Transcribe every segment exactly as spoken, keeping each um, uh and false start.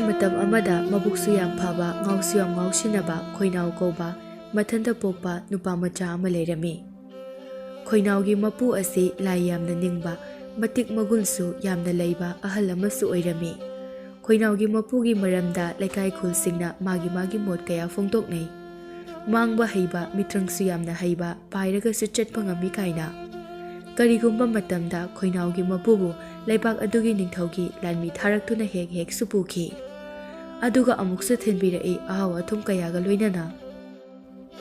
ꯃꯇꯝ ꯑꯃꯗ ꯃꯕꯨꯛꯁꯨ ꯌꯥꯝ ꯐꯕ, ꯉꯥꯎꯁꯨ ꯌꯥꯝ ꯉꯥꯎꯁꯤꯟꯅꯕ ꯈꯣꯏꯅꯥꯎ ꯀꯧꯕ ꯃꯊꯟꯇ ꯄꯣꯛꯄ ꯅꯨꯄꯥ ꯃꯆꯥ ꯑꯃ ꯂꯩꯔꯝꯃꯤ꯫ ꯈꯣꯏꯅꯥꯎꯒꯤ ꯃꯄꯨ ꯑꯁꯤ ꯂꯥꯏ ꯌꯥꯝꯅ ꯅꯤꯡꯕ, ꯃꯇꯤꯛ ꯃꯒꯨꯟꯁꯨ ꯌꯥꯝꯅ ꯂꯩꯕ ꯑꯍꯜ ꯑꯃꯁꯨ ꯑꯣꯏꯔꯝꯃꯤ꯫ ꯈꯣꯏꯅꯥꯎꯒꯤ ꯃꯄꯨꯒꯤ ꯃꯔꯝꯗ ꯂꯩꯀꯥꯏ ꯈꯨꯜꯁꯤꯡꯅ ꯃꯥꯒꯤ ꯃꯥꯒꯤ ꯃꯣꯠ ꯀꯌꯥ ꯐꯣꯡꯗꯣꯛꯅꯩ꯫ ꯃꯥꯡꯕ ꯍꯩꯕ, ꯃꯤꯇ꯭ꯔꯪꯁꯨ ꯌꯥꯝꯅ ꯍꯩꯕ, ꯄꯥꯏꯔꯒꯁꯨ ꯆꯠꯄ ꯉꯝꯃꯤ ꯀꯥꯏꯅ꯫ ꯀꯔꯤꯒꯨꯝꯕ ꯃꯇꯝꯗ ꯈꯣꯏꯅꯥꯎꯒꯤ ꯃꯄꯨꯕꯨ ꯂꯩꯕꯥꯛ ꯑꯗꯨꯒꯤ ꯅꯤꯡꯊꯧꯒꯤ ꯂꯥꯟꯃꯤ ꯊꯥꯔꯛꯇꯨꯅ ꯍꯦꯛ ꯍꯦꯛꯁꯨ ꯄꯨꯈꯤ꯫ ꯑꯗꯨꯒ ꯑꯃꯨꯛꯁꯨ ꯊꯤꯟꯕꯤꯔꯛꯏ ꯑꯍꯥꯎ ꯑꯊꯨꯝ ꯀꯌꯥꯒ ꯂꯣꯏꯅꯅ꯫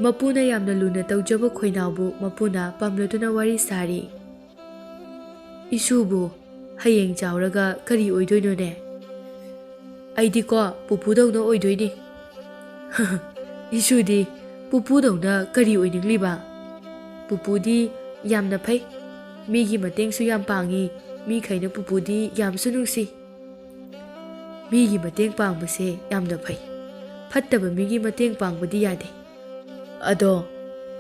ꯃꯄꯨꯅ ꯌꯥꯝꯅ ꯂꯨꯅ ꯇꯧꯖꯕ ꯈꯣꯏꯅꯥꯎꯕꯨ ꯃꯄꯨꯅ ꯄꯥꯝꯂꯗꯨꯅ ꯋꯥꯔꯤ ꯁꯥꯔꯤ꯫ "ꯏꯁꯨꯕꯨ ꯍꯌꯦꯡ ꯆꯥꯎꯔꯒ ꯀꯔꯤ ꯑꯣꯏꯗꯣꯏꯅꯣꯅꯦ?" "ꯑꯩꯗꯤꯀꯣ ꯄꯨꯄꯨꯗꯧꯅ ꯑꯣꯏꯗꯣꯏꯅꯤ꯫" "ꯏꯁꯨꯗꯤ ꯄꯨꯄꯨꯗꯧꯅ ꯀꯔꯤ ꯑꯣꯏꯅꯤꯡꯂꯤꯕ?" "ꯄꯨꯄꯨꯗꯤ ꯌꯥꯝꯅ ꯐꯩ, ꯃꯤꯒꯤ ꯃꯇꯦꯡꯁꯨ ꯌꯥꯝ ꯄꯥꯡꯉꯤ, ꯃꯤꯈꯩꯅ ꯄꯨꯄꯨꯗꯤ ꯌꯥꯝꯁꯨ ꯅꯨꯡꯁꯤ꯫" "ꯃꯤꯒꯤ ꯃꯇꯦꯡ ꯄꯥꯡꯕꯁꯦ ꯌꯥꯝꯅ ꯐꯩ, ꯐꯠꯇꯕ ꯃꯤꯒꯤ ꯃꯇꯦꯡ ꯄꯥꯡꯕꯗꯤ ꯌꯥꯗꯦ꯫ ꯑꯗꯣ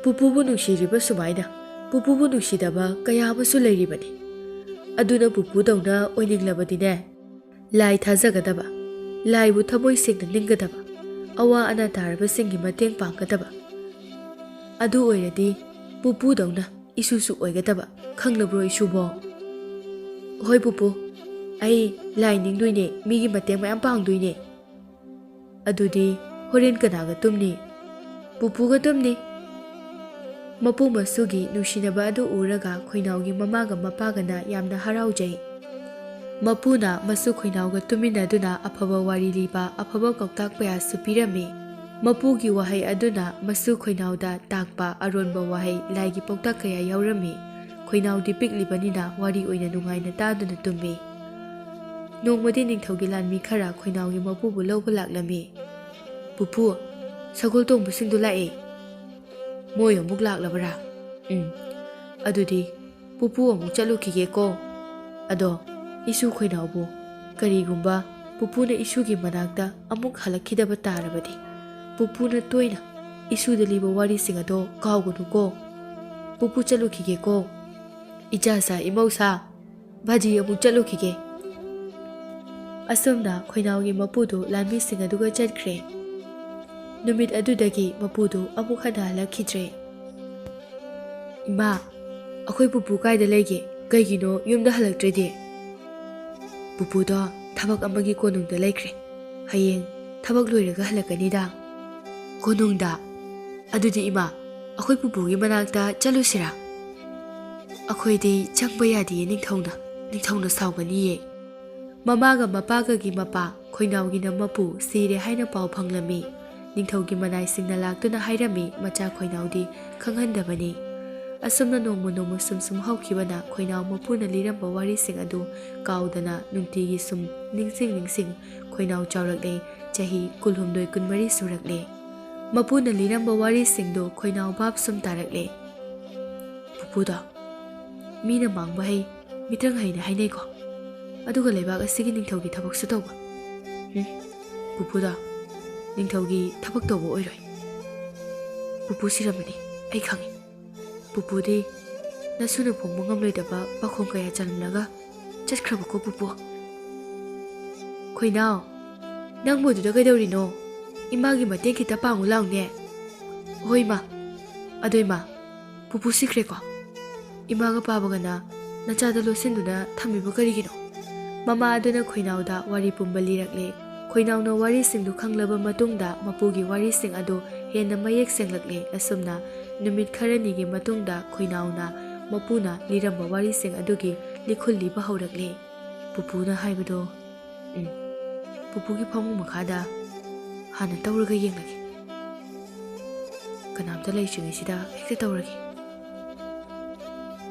ꯄꯨꯄꯨꯕꯨ ꯅꯨꯡꯁꯤꯔꯤꯕ ꯁꯨꯃꯥꯏꯅ ꯄꯨꯄꯨꯕꯨ ꯅꯨꯡꯁꯤꯗꯕ ꯀꯌꯥ ꯑꯃꯁꯨ ꯂꯩꯔꯤꯕꯅꯤ꯫ ꯑꯗꯨꯅ ꯄꯨꯄꯨꯗꯧꯅ ꯑꯣꯏꯅꯤꯡꯂꯕꯗꯤꯅꯦ, ꯂꯥꯏ ꯊꯥꯖꯒꯗꯕ, ꯂꯥꯏꯕꯨ ꯊꯃꯣꯏ ꯁꯦꯡꯅ ꯅꯤꯡꯒꯗꯕ, ꯑꯋꯥ ꯑꯅꯥ ꯇꯥꯔꯕꯁꯤꯡꯒꯤ ꯃꯇꯦꯡ ꯄꯥꯡꯒꯗꯕ, ꯑꯗꯨ ꯑꯣꯏꯔꯗꯤ ꯄꯨꯄꯨꯗꯧꯅ ꯏꯁꯨꯁꯨ ꯑꯣꯏꯒꯗꯕ, ꯈꯪꯂꯕ꯭ꯔꯣ ꯏꯁꯨꯕꯣ?" "ꯍꯣꯏ ꯄꯨꯄꯨ, ꯑꯩ ꯂꯥꯏ ꯅꯤꯡꯗꯣꯏꯅꯦ, ꯃꯤꯒꯤ ꯃꯇꯦꯡ ꯃꯌꯥꯝ ꯄꯥꯡꯗꯣꯏꯅꯦ꯫" "ꯑꯗꯨꯗꯤ ꯍꯣꯔꯦꯟ ꯀꯅꯥꯒ ꯇꯨꯝꯅꯤ?" "ꯄꯨꯄꯨꯒ ꯇꯨꯝꯅꯤ꯫" ꯃꯄꯨ ꯃꯁꯨꯒꯤ ꯅꯨꯡꯁꯤꯅꯕ ꯑꯗꯨ ꯎꯔꯒ ꯈꯣꯏꯅꯥꯎꯒꯤ ꯃꯃꯥꯒ ꯃꯄꯥꯒꯅ ꯌꯥꯝꯅ ꯍꯔꯥꯎꯖꯩ꯫ ꯃꯄꯨꯅ ꯃꯁꯨ ꯈꯣꯏꯅꯥꯎꯒ ꯇꯨꯃꯤꯟꯅꯗꯨꯅ ꯑꯐꯕ ꯋꯥꯔꯤ ꯂꯤꯕ, ꯑꯐꯕ ꯄꯥꯎꯇꯥꯛ ꯀꯌꯥꯁꯨ ꯄꯤꯔꯝꯃꯤ꯫ ꯃꯄꯨꯒꯤ ꯋꯥꯍꯩ ꯑꯗꯨꯅ ꯃꯁꯨ ꯈꯣꯏꯅꯥꯎꯗ ꯇꯥꯛꯄ ꯑꯔꯣꯟꯕ ꯋꯥꯍꯩ, ꯂꯥꯏꯒꯤ ꯄꯥꯎꯇꯥꯛ ꯀꯌꯥ ꯌꯥꯎꯔꯝꯃꯤ꯫ ꯈꯣꯏꯅꯥꯎꯗꯤ ꯄꯤꯛꯂꯤꯕꯅꯤꯅ ꯋꯥꯔꯤ ꯑꯣꯏꯅ ꯅꯨꯡꯉꯥꯏꯅ ꯇꯥꯗꯨꯅ ꯇꯨꯝꯃꯤ꯫ ꯅꯣꯡꯃꯗꯤ ꯅꯤꯡꯊꯧꯒꯤ ꯂꯥꯟꯃꯤ ꯈꯔ ꯈꯣꯏꯅꯥꯎꯒꯤ ꯃꯄꯨꯕꯨ ꯂꯧꯕ ꯂꯥꯛꯂꯝꯃꯤ꯫ "ꯄꯨꯄꯨ, ꯁꯒꯣꯜ ꯇꯣꯡꯕꯁꯤꯡꯗꯨ ꯂꯥꯛꯑꯦ꯫" "ꯃꯣꯏ ꯑꯃꯨꯛ ꯂꯥꯛꯂꯕꯔꯥ?" "ꯎꯝ꯫ ꯑꯗꯨꯗꯤ ꯄꯨꯄꯨ ꯑꯃꯨꯛ ꯆꯠꯂꯨꯈꯤꯒꯦꯀꯣ꯫ ꯑꯗꯣ ꯏꯁꯨ ꯈꯣꯏꯅꯥꯎꯕꯨ, ꯀꯔꯤꯒꯨꯝꯕ ꯄꯨꯄꯨꯅ ꯏꯁꯨꯒꯤ ꯃꯅꯥꯛꯇ ꯑꯃꯨꯛ ꯍꯜꯂꯛꯈꯤꯗꯕ ꯇꯥꯔꯕꯗꯤ, ꯄꯨꯄꯨꯅ ꯇꯣꯏꯅ ꯏꯁꯨꯗ ꯂꯤꯕ ꯋꯥꯔꯤꯁꯤꯡ ꯑꯗꯣ ꯀꯥꯎꯒꯅꯨꯀꯣ꯫ ꯄꯨꯄꯨ ꯆꯠꯂꯨꯈꯤꯒꯦꯀꯣ꯫ ꯏꯆꯥꯁꯥ ꯏꯃꯧꯁꯥ, ꯕꯥꯖꯤ ꯑꯃꯨꯛ ꯆꯠꯂꯨꯈꯤꯒꯦ꯫" ꯑꯁꯨꯝꯅ ꯈꯣꯏꯅꯥꯎꯒꯤ ꯃꯄꯨꯗꯨ ꯂꯥꯟꯃꯤꯁꯤꯡ ꯑꯗꯨꯒ ꯆꯠꯈ꯭ꯔꯦ꯫ ꯅꯨꯃꯤꯠ ꯑꯗꯨꯗꯒꯤ ꯃꯄꯨꯗꯨ ꯑꯃꯨꯛ ꯍꯟꯅ ꯍꯜꯂꯛꯈꯤꯗ꯭ꯔꯦ꯫ "ꯏꯃꯥ, ꯑꯩꯈꯣꯏ ꯄꯨꯄꯨ ꯀꯥꯏꯗ ꯂꯩꯒꯦ? ꯀꯩꯒꯤꯅꯣ ꯌꯨꯝꯗ ꯍꯜꯂꯛꯇ꯭ꯔꯤꯗꯤ?" "ꯄꯨꯄꯨꯗꯣ ꯊꯕꯛ ꯑꯃꯒꯤ ꯀꯣꯅꯨꯡꯗ ꯂꯩꯈ꯭ꯔꯦ꯫ ꯍꯌꯦꯡ ꯊꯕꯛ ꯂꯣꯏꯔꯒ ꯍꯜꯂꯛꯀꯅꯤꯗ꯫" "ꯀꯣꯅꯨꯡꯗ? ꯑꯗꯨꯗꯤ ꯏꯃꯥ, ꯑꯩꯈꯣꯏ ꯄꯨꯄꯨꯒꯤ ꯃꯅꯥꯛꯇ ꯆꯠꯂꯨꯁꯤꯔꯥ?" "ꯑꯩꯈꯣꯏꯗꯤ ꯆꯪꯕ ꯌꯥꯗꯤꯌꯦ ꯅꯤꯡꯊꯧꯅ꯫ ꯅꯤꯡꯊꯧꯅ ꯁꯥꯎꯒꯅꯤꯌꯦ꯫" ꯃꯃꯥꯒ ꯃꯄꯥꯒꯒꯤ ꯃꯄꯥ ꯈꯣꯏꯅꯥꯎꯒꯤꯅ ꯃꯄꯨ ꯁꯤꯔꯦ ꯍꯥꯏꯅ ꯄꯥꯎ ꯐꯪꯂꯝꯃꯤ꯫ ꯅꯤꯡꯊꯧꯒꯤ ꯃꯅꯥꯏꯁꯤꯡꯅ ꯂꯥꯛꯇꯨꯅ ꯍꯥꯏꯔꯝꯃꯤ, ꯃꯆꯥ ꯈꯣꯏꯅꯥꯎꯗꯤ ꯈꯪꯍꯟꯗꯕꯅꯤ꯫ ꯑꯁꯨꯝꯅ ꯅꯣꯡꯃ ꯅꯣꯡꯃ ꯁꯨꯝ ꯁꯨꯝ ꯍꯧꯈꯤꯕꯅ ꯈꯣꯏꯅꯥꯎ ꯃꯄꯨꯅ ꯂꯤꯔꯝꯕ ꯋꯥꯔꯤꯁꯤꯡ ꯑꯗꯨ ꯀꯥꯎꯗꯅ ꯅꯨꯡꯇꯤꯒꯤ ꯁꯨꯝ ꯅꯤꯡꯁꯤꯡ ꯅꯤꯡꯁꯤꯡ ꯈꯣꯏꯅꯥꯎ ꯆꯥꯎꯔꯛꯂꯦ꯫ ꯆꯍꯤ ꯀꯨꯟꯍꯨꯝꯗꯣꯏ ꯀꯨꯟꯃꯔꯤ ꯁꯨꯔꯛꯂꯦ꯫ ꯃꯄꯨꯅ ꯂꯤꯔꯝꯕ ꯋꯥꯔꯤꯁꯤꯡꯗꯨ ꯈꯣꯏꯅꯥꯎ ꯚꯥꯞ ꯁꯨꯝ ꯇꯥꯔꯛꯂꯦ꯫ "ꯄꯨꯄꯨꯗꯣ ꯃꯤꯅ ꯃꯥꯡꯕ ꯍꯩ, ꯃꯤꯇ꯭ꯔꯪ ꯍꯩꯅ ꯍꯥꯏꯅꯩꯀꯣ꯫ ꯑꯗꯨꯒ ꯂꯩꯕꯥꯛ ꯑꯁꯤꯒꯤ ꯅꯤꯡꯊꯧꯒꯤ ꯊꯕꯛꯁꯨ ꯇꯧꯕ꯫ ꯎꯝ, ꯄꯨꯄꯨꯗꯣ ꯅꯤꯡꯊꯧꯒꯤ ꯊꯕꯛ ꯇꯧꯕ ꯑꯣꯏꯔꯣꯏ꯫ ꯄꯨꯄꯨ ꯁꯤꯔꯝꯃꯅꯤ, ꯑꯩ ꯈꯪꯉꯤ꯫ ꯄꯨꯄꯨꯗꯤ ꯅꯁꯨꯅ ꯐꯣꯡꯕ ꯉꯝꯂꯣꯏꯗꯕ ꯄꯥꯈꯣꯡ ꯀꯌꯥ ꯆꯜꯂꯝꯂꯒ ꯆꯠꯈ꯭ꯔꯕꯀꯣ ꯄꯨꯄꯨ꯫" "ꯈꯣꯏꯅꯥꯎ, ꯅꯪꯕꯨ ꯑꯗꯨꯗ ꯀꯩꯗꯧꯔꯤꯅꯣ? ꯏꯃꯥꯒꯤ ꯃꯇꯦꯡ ꯈꯤꯇ ꯄꯥꯡꯉꯨ ꯂꯥꯎꯅꯦ꯫" "ꯍꯣꯏ ꯏꯃꯥ꯫ ꯑꯗꯣ ꯏꯃꯥ, ꯄꯨꯄꯨ ꯁꯤꯈ꯭ꯔꯦꯀꯣ? ꯏꯃꯥꯒ ꯄꯥꯕꯒꯅ ꯅꯆꯥꯗ ꯂꯣꯠꯁꯤꯟꯗꯨꯅ ꯊꯝꯃꯤꯕ ꯀꯔꯤꯒꯤꯅꯣ?" ꯃꯃꯥ ꯑꯗꯨꯅ ꯈꯣꯏꯅꯥꯎꯗ ꯋꯥꯔꯤ ꯄꯨꯝꯕ ꯂꯤꯔꯛꯂꯦ꯫ ꯈꯣꯏꯅꯥꯎꯅ ꯋꯥꯔꯤꯁꯤꯡꯗꯨ ꯈꯪꯂꯕ ꯃꯇꯨꯡꯗ ꯃꯄꯨꯒꯤ ꯋꯥꯔꯤꯁꯤꯡ ꯑꯗꯨ ꯍꯦꯟꯅ ꯃꯌꯦꯛ ꯁꯦꯡꯂꯛꯂꯦ꯫ ꯑꯁꯨꯝꯅ ꯅꯨꯃꯤꯠ ꯈꯔꯅꯤꯒꯤ ꯃꯇꯨꯡꯗ ꯈꯣꯏꯅꯥꯎꯅ ꯃꯄꯨꯅ ꯂꯤꯔꯝꯕ ꯋꯥꯔꯤꯁꯤꯡ ꯑꯗꯨꯒꯤ ꯂꯤꯈꯨꯜ ꯂꯤꯕ ꯍꯧꯔꯛꯂꯦ꯫ "ꯄꯨꯄꯨꯅ ꯍꯥꯏꯕꯗꯣ, ꯎꯝ, ꯄꯨꯄꯨꯒꯤ ꯐꯃꯨꯡ ꯃꯈꯥꯗ ꯍꯥꯟꯅ ꯇꯧꯔꯒ ꯌꯦꯡꯂꯒꯦ꯫ ꯀꯅꯥꯝꯇ ꯂꯩꯇ꯭ꯔꯤꯉꯩꯁꯤꯗ ꯍꯦꯛꯇ ꯇꯧꯔꯒꯦ꯫"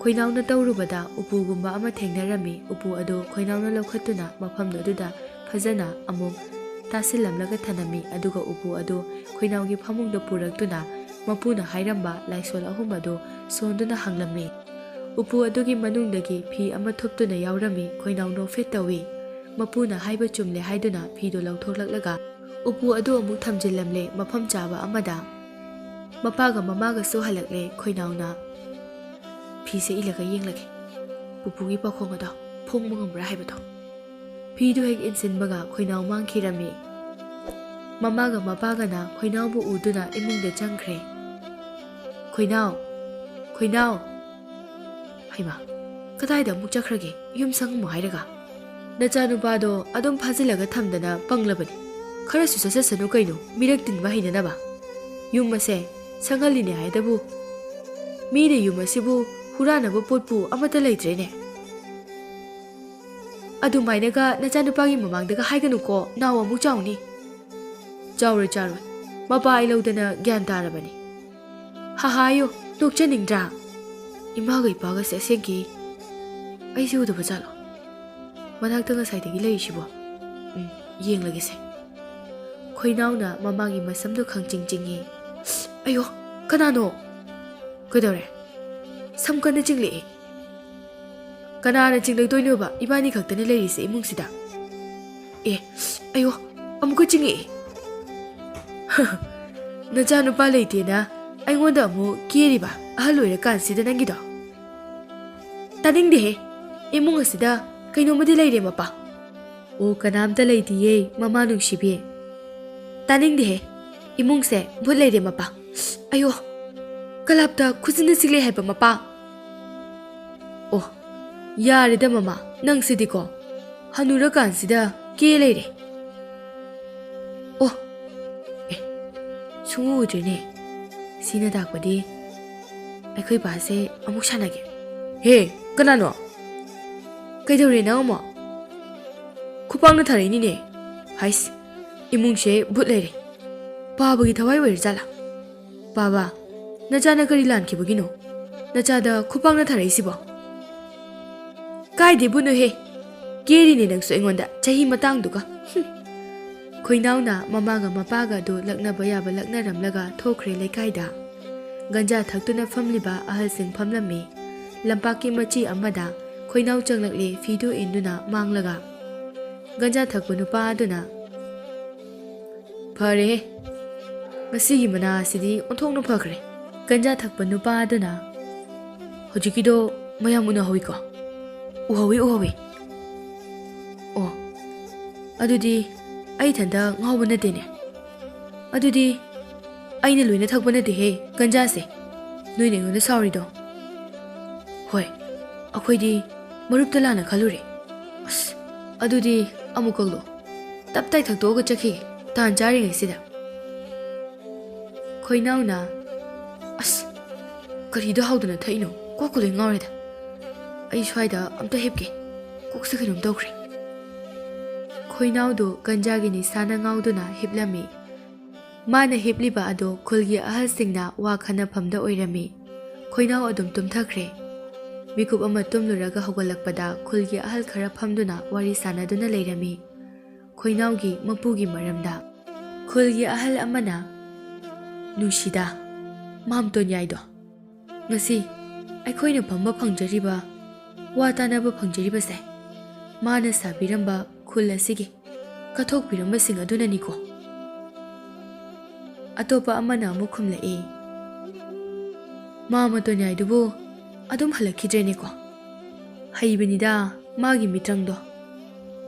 ꯈꯣꯏꯅꯥꯎꯅ ꯇꯧꯔꯨꯕꯗ ꯎꯄꯨꯒꯨꯝꯕ ꯑꯃ ꯊꯦꯡꯅꯔꯝꯃꯤ꯫ ꯎꯄꯨ ꯑꯗꯨ ꯈꯣꯏꯅꯥꯎꯅ ꯂꯧꯈꯠꯇꯨꯅ ꯃꯐꯝ ꯑꯗꯨꯗ ꯐꯖꯅ ꯑꯃꯨꯛ ꯇꯥꯁꯤꯜꯂꯝꯂꯒ ꯊꯅꯝꯃꯤ꯫ ꯑꯗꯨꯒ ꯎꯄꯨ ꯑꯗꯨ ꯈꯣꯏꯅꯥꯎꯒꯤ ꯐꯃꯨꯡꯗ ꯄꯨꯔꯛꯇꯨꯅ ꯃꯄꯨꯅ ꯍꯥꯏꯔꯝꯕ ꯂꯥꯏꯁꯣꯟ ꯑꯍꯨꯝ ꯑꯗꯨ ꯁꯣꯟꯗꯨꯅ ꯍꯪꯂꯝꯃꯤ꯫ ꯎꯄꯨ ꯑꯗꯨꯒꯤ ꯃꯅꯨꯡꯗꯒꯤ ꯐꯤ ꯑꯃ ꯊꯨꯞꯇꯨꯅ ꯌꯥꯎꯔꯝꯃꯤ꯫ ꯈꯣꯏꯅꯥꯎ ꯅꯣꯛꯐꯦꯠ ꯇꯧꯏ꯫ ꯃꯄꯨꯅ ꯍꯥꯏꯕ ꯆꯨꯝꯂꯦ ꯍꯥꯏꯗꯨꯅ ꯐꯤꯗꯨ ꯂꯧꯊꯣꯛꯂꯛꯂꯒ ꯎꯄꯨ ꯑꯗꯨ ꯑꯃꯨꯛ ꯊꯝꯖꯤꯜꯂꯝꯂꯦ ꯃꯐꯝ ꯆꯥꯕ ꯑꯃꯗ꯫ ꯃꯄꯥꯒ ꯃꯃꯥꯒꯁꯨ ꯍꯜꯂꯛꯂꯦ꯫ ꯈꯣꯏꯅꯥꯎꯅ, "ꯐꯤꯁꯦ ꯏꯜꯂꯒ ꯌꯦꯡꯂꯒꯦ꯫ ꯄꯨꯄꯨꯒꯤ ꯄꯥꯈꯣꯡ ꯑꯗꯣ ꯐꯣꯡꯕ ꯉꯝꯕ꯭ꯔꯥ ꯍꯥꯏꯕꯗꯣ꯫" ꯐꯤꯗꯨ ꯍꯦꯛ ꯏꯟꯁꯤꯟꯕꯒ ꯈꯣꯏꯅꯥꯎ ꯃꯥꯡꯈꯤꯔꯝꯃꯤ꯫ ꯃꯃꯥꯒ ꯃꯄꯥꯒꯅ ꯈꯣꯏꯅꯥꯎꯕꯨ ꯎꯗꯨꯅ ꯏꯃꯨꯡꯗ ꯆꯪꯈ꯭ꯔꯦ꯫ "ꯈꯣꯏꯅꯥꯎ, ꯈꯣꯏꯅꯥꯎ!" ꯍꯩꯃꯥ, ꯀꯗꯥꯏꯗ ꯑꯃꯨꯛ ꯆꯠꯈ꯭ꯔꯒꯦ? ꯌꯨꯝ ꯁꯪꯉꯝꯃꯣ ꯍꯥꯏꯔꯒ? ꯅꯆꯥꯅꯨꯄꯥꯗꯣ ꯑꯗꯨꯝ ꯐꯥꯖꯤꯜꯂꯒ ꯊꯝꯗꯅ ꯄꯪꯂꯕꯅꯤ꯫ ꯈꯔꯁꯨ ꯆꯠꯆꯁꯅꯨ ꯀꯩꯅꯣ, ꯃꯤꯔꯛ ꯇꯤꯟꯕ ꯍꯩꯅꯅꯕ꯫ ꯌꯨꯝ ꯑꯁꯦ ꯁꯪꯍꯜꯂꯤꯅꯦ ꯍꯥꯏꯗꯕꯨ, ꯃꯤꯅ ꯌꯨꯝ ꯑꯁꯤꯕꯨ ꯍꯨꯔꯥꯟꯅꯕ ꯄꯣꯠꯄꯨ ꯑꯃꯠꯇ ꯂꯩꯇ꯭ꯔꯦꯅꯦ꯫ ꯑꯗꯨꯃꯥꯏꯅꯒ ꯅꯆꯥꯅꯨꯄꯥꯒꯤ ꯃꯃꯥꯡꯗꯒ ꯍꯥꯏꯒꯅꯨꯀꯣ, ꯅꯥꯎ ꯑꯃꯨꯛ ꯆꯥꯎꯅꯤ꯫ ꯆꯥꯎꯔꯣꯏ, ꯆꯥꯎꯔꯣꯏ, ꯃꯄꯥ ꯑꯩ ꯂꯧꯗꯅ ꯒ꯭ꯌꯥꯟ ꯇꯥꯔꯕꯅꯤ꯫ ꯍꯥꯍꯥꯌꯣ, ꯅꯣꯛꯆꯅꯤꯡꯗ꯭ꯔꯥ? ꯏꯃꯥꯒ ꯏꯄꯥꯒꯁꯦ ꯑꯁꯦꯡꯀꯤ ꯑꯩꯁꯦ ꯎꯗꯕ ꯖꯥꯠꯂꯣ? ꯃꯅꯥꯛꯇ ꯉꯁꯥꯏꯗꯒꯤ ꯂꯩꯔꯤꯁꯤꯕꯣ? ꯎꯝ, ꯌꯦꯡꯂꯒꯦꯁꯦ꯫ ꯈꯣꯏꯅꯥꯎꯅ ꯃꯃꯥꯒꯤ ꯃꯁꯝꯗꯣ ꯈꯪꯆꯤꯡ ꯆꯤꯡꯉꯤ꯫ "ꯑꯌꯣ, ꯀꯅꯥꯅꯣ? ꯀꯩꯗꯧꯔꯦ? ꯁꯝ ꯀꯟꯅ ꯆꯤꯡꯂꯛꯑꯦ꯫ ꯀꯅꯥꯅ ꯆꯤꯡꯂꯛꯇꯣꯏꯅꯣꯕ? ꯏꯕꯥꯅꯤ ꯈꯛꯇꯅ ꯂꯩꯔꯤꯁꯦ ꯏꯃꯨꯡꯁꯤꯗ꯫ ꯑꯦ, ꯑꯌꯣ, ꯑꯃꯨꯛꯀ ꯆꯤꯡꯉꯛꯑꯦ꯫ ꯅꯆꯥꯅꯨꯄꯥ ꯂꯩꯇꯦꯅ ꯑꯩꯉꯣꯟꯗ ꯑꯃꯨꯛ ꯀꯦꯔꯤꯕ, ꯑꯍꯜ ꯑꯣꯏꯔꯀꯥꯟꯁꯤꯗ ꯅꯪꯒꯤꯗꯣ?" ꯇꯥꯅꯤꯡꯗꯦꯍꯦ, ꯏꯃꯨꯡ ꯑꯁꯤꯗ ꯀꯩꯅꯣꯝꯃꯗꯤ ꯂꯩꯔꯦ, ꯃꯄꯥ꯫ ꯑꯣ, ꯀꯅꯥꯝꯇ ꯂꯩꯇꯤꯌꯦ, ꯃꯃꯥ ꯅꯨꯡꯁꯤꯕꯤ꯫ ꯇꯥꯅꯤꯡꯗꯦꯍꯦ, ꯏꯃꯨꯡꯁꯦ ꯚꯨꯠ ꯂꯩꯔꯦ, ꯃꯄꯥ꯫ ꯑꯌꯣ, ꯀꯂꯥꯞꯇ ꯈꯨꯖꯤꯟꯅ ꯁꯤꯛꯂꯦ ꯍꯥꯏꯕ, ꯃꯄꯥ꯫ ꯑꯣ, ꯌꯥꯔꯦꯗ, ꯃꯃꯥ, ꯅꯪꯁꯤꯗꯤꯀꯣ, ꯍꯅꯨꯔꯀꯥꯟꯁꯤꯗ ꯀꯦ ꯂꯩꯔꯦ꯫ ꯑꯣ, ꯑꯦ, ꯁꯨꯡꯎ ꯎꯗ꯭ꯔꯦꯅꯦ꯫ ꯁꯤꯅ ꯇꯥꯛꯄꯗꯤ ꯑꯩꯈꯣꯏ ꯕꯥꯁꯦ ꯑꯃꯨꯛ ꯁꯥꯟꯅꯒꯦ꯫ ꯍꯦ, ꯀꯅꯥꯅꯣ? ꯀꯩꯗꯧꯔꯦ ꯅꯪ ꯑꯃꯨꯛ? ꯈꯨꯄꯥꯛꯅ ꯊꯥꯔꯛꯏꯅꯤꯅꯦ꯫ ꯍꯥꯏꯁ, ꯏꯃꯨꯡꯁꯦ ꯚꯨꯠ ꯂꯩꯔꯦ꯫ ꯄꯥꯕꯒꯤ ꯊꯋꯥꯏ ꯑꯣꯏꯔꯖꯥꯠꯂꯥ? ꯄꯥꯕ, ꯅꯆꯥꯅ ꯀꯔꯤ ꯂꯥꯟꯈꯤꯕꯒꯤꯅꯣ? ꯅꯆꯥꯗ ꯈꯨꯄꯥꯛꯅ ꯊꯥꯔꯛꯏꯁꯤꯕꯣ? ꯀꯥꯏꯗꯦꯕꯨꯅꯣꯍꯦ? ꯀꯦꯔꯤꯅꯦ ꯅꯪꯁꯨ ꯑꯩꯉꯣꯟꯗ, ꯆꯍꯤ ꯃꯇꯥꯡꯗꯨꯒ꯫ ꯍꯨꯝ꯫ ꯈꯣꯏꯅꯥꯎꯅ ꯃꯃꯥꯒ ꯃꯄꯥꯒ ꯑꯗꯨ ꯂꯛꯅꯕ ꯌꯥꯕ ꯂꯛꯅꯔꯝꯂꯒ ꯊꯣꯛꯈ꯭ꯔꯦ ꯂꯩꯀꯥꯏꯗ꯫ ꯒꯟꯖꯥ ꯊꯛꯇꯨꯅ ꯐꯝꯂꯤꯕ ꯑꯍꯜꯁꯤꯡ ꯐꯝꯂꯝꯃꯤ꯫ ꯂꯝꯄꯥꯛꯀꯤ ꯃꯆꯤ ꯑꯃꯗ ꯈꯣꯏꯅꯥꯎ ꯆꯪꯂꯛꯂꯦ, ꯐꯤꯗꯨ ꯏꯟꯗꯨꯅ ꯃꯥꯡꯂꯒ꯫ ꯒꯟꯖꯥ ꯊꯛꯄ ꯅꯨꯄꯥ ꯑꯗꯨꯅ, "ꯐꯔꯦꯍꯦ, ꯉꯁꯤꯒꯤ ꯃꯅꯥ ꯑꯁꯤꯗꯤ ꯑꯣꯟꯊꯣꯛꯅ ꯐꯈ꯭ꯔꯦ"꯫ ꯒꯟꯖꯥ ꯊꯛꯄ ꯅꯨꯄꯥ ꯑꯗꯨꯅ, "ꯍꯧꯖꯤꯛꯀꯤꯗꯣ ꯃꯌꯥꯝ ꯎꯅꯍꯧꯋꯤꯀꯣ?" "ꯎꯍꯧꯋꯤ, ꯎꯍꯧꯋꯤ"꯫ "ꯑꯣ, ꯑꯗꯨꯗꯤ ꯑꯩ ꯏꯊꯟꯇ ꯉꯥꯎꯕ ꯅꯠꯇꯦꯅꯦ꯫ ꯑꯗꯨꯗꯤ ꯑꯩꯅ ꯂꯣꯏꯅ ꯊꯛꯄ ꯅꯠꯇꯦꯍꯦ, ꯒꯟꯖꯥꯁꯦ꯫ ꯅꯣꯏꯅ ꯑꯩꯉꯣꯟꯗ ꯁꯥꯎꯔꯤꯗꯣ꯫ ꯍꯣꯏ, ꯑꯩꯈꯣꯏꯗꯤ ꯃꯔꯨꯞꯇ ꯂꯥꯟꯅ ꯈꯜꯂꯨꯔꯦ꯫ ꯑꯁ, ꯑꯗꯨꯗꯤ ꯑꯃꯨꯛ ꯀꯛꯂꯣ꯫ ꯇꯞ ꯇꯥꯏ ꯊꯛꯇꯣꯛꯑꯒ ꯆꯠꯈꯤꯒꯦ, ꯇꯥꯟ ꯆꯥꯔꯤꯉꯩꯁꯤꯗ꯫ ꯈꯣꯏꯅꯥꯎꯅ, "ꯑꯁ, ꯀꯔꯤꯗ ꯍꯥꯎꯗꯅ ꯊꯛꯏꯅꯣ? ꯀꯣꯛꯀ ꯂꯣꯏ ꯉꯥꯎꯔꯦꯗ꯫ ꯑꯩ ꯁ꯭ꯋꯥꯏꯗ ꯑꯝꯇ ꯍꯤꯞꯀꯦ꯫ ꯀꯣꯛꯁꯦ ꯀꯩꯅꯣꯝ ꯇꯧꯈ꯭ꯔꯦ꯫" ꯈꯣꯏꯅꯥꯎꯗꯨ ꯒꯟꯖꯥꯒꯤ ꯅꯤꯁꯥꯅ ꯉꯥꯎꯗꯨꯅ ꯍꯤꯞꯂꯝꯃꯤ꯫ ꯃꯥꯅ ꯍꯤꯞꯂꯤꯕ ꯑꯗꯨ ꯈꯨꯜꯒꯤ ꯑꯍꯜꯁꯤꯡꯅ ꯋꯥ ꯈꯟꯅꯐꯝꯗ ꯑꯣꯏꯔꯝꯃꯤ꯫ ꯈꯣꯏꯅꯥꯎ ꯑꯗꯨꯝ ꯇꯨꯝꯊꯈ꯭ꯔꯦ꯫ ꯃꯤꯀꯨꯞ ꯑꯃ ꯇꯨꯝꯂꯨꯔꯒ ꯍꯧꯒꯠꯂꯛꯄꯗ ꯈꯨꯜꯒꯤ ꯑꯍꯜ ꯈꯔ ꯐꯝꯗꯨꯅ ꯋꯥꯔꯤ ꯁꯥꯟꯅꯗꯨꯅ ꯂꯩꯔꯝꯃꯤ꯫ ꯈꯣꯏꯅꯥꯎꯒꯤ ꯃꯄꯨꯒꯤ ꯃꯔꯝꯗ꯫ ꯈꯨꯜꯒꯤ ꯑꯍꯜ ꯑꯃꯅ, "ꯅꯨꯡꯁꯤꯗ, ꯃꯥꯝꯇꯣꯟ ꯌꯥꯏꯗꯣ꯫ ꯉꯁꯤ ꯑꯩꯈꯣꯏꯅ ꯐꯝꯕ ꯐꯪꯖꯔꯤꯕ, ꯋꯥ ꯇꯥꯅꯕ ꯐꯪꯖꯔꯤꯕꯁꯦ ꯃꯥꯅ ꯁꯥꯕꯤꯔꯝꯕ ꯈꯨꯜ ꯑꯁꯤꯒꯤ ꯀꯠꯊꯣꯛꯄꯤꯔꯝꯕꯁꯤꯡ ꯑꯗꯨꯅꯅꯤꯀꯣ꯫" ꯑꯇꯣꯞꯄ ꯑꯃꯅ ꯑꯃꯨꯛ ꯈꯨꯝꯂꯛꯏ, "ꯃꯥꯝꯇꯣꯟ ꯌꯥꯏꯗꯨꯕꯨ ꯑꯗꯨꯝ ꯍꯜꯂꯛꯈꯤꯗ꯭ꯔꯦꯅꯦꯀꯣ꯫ ꯍꯩꯕꯅꯤꯗ ꯃꯥꯒꯤ ꯃꯤꯇ꯭ꯔꯪꯗꯣ,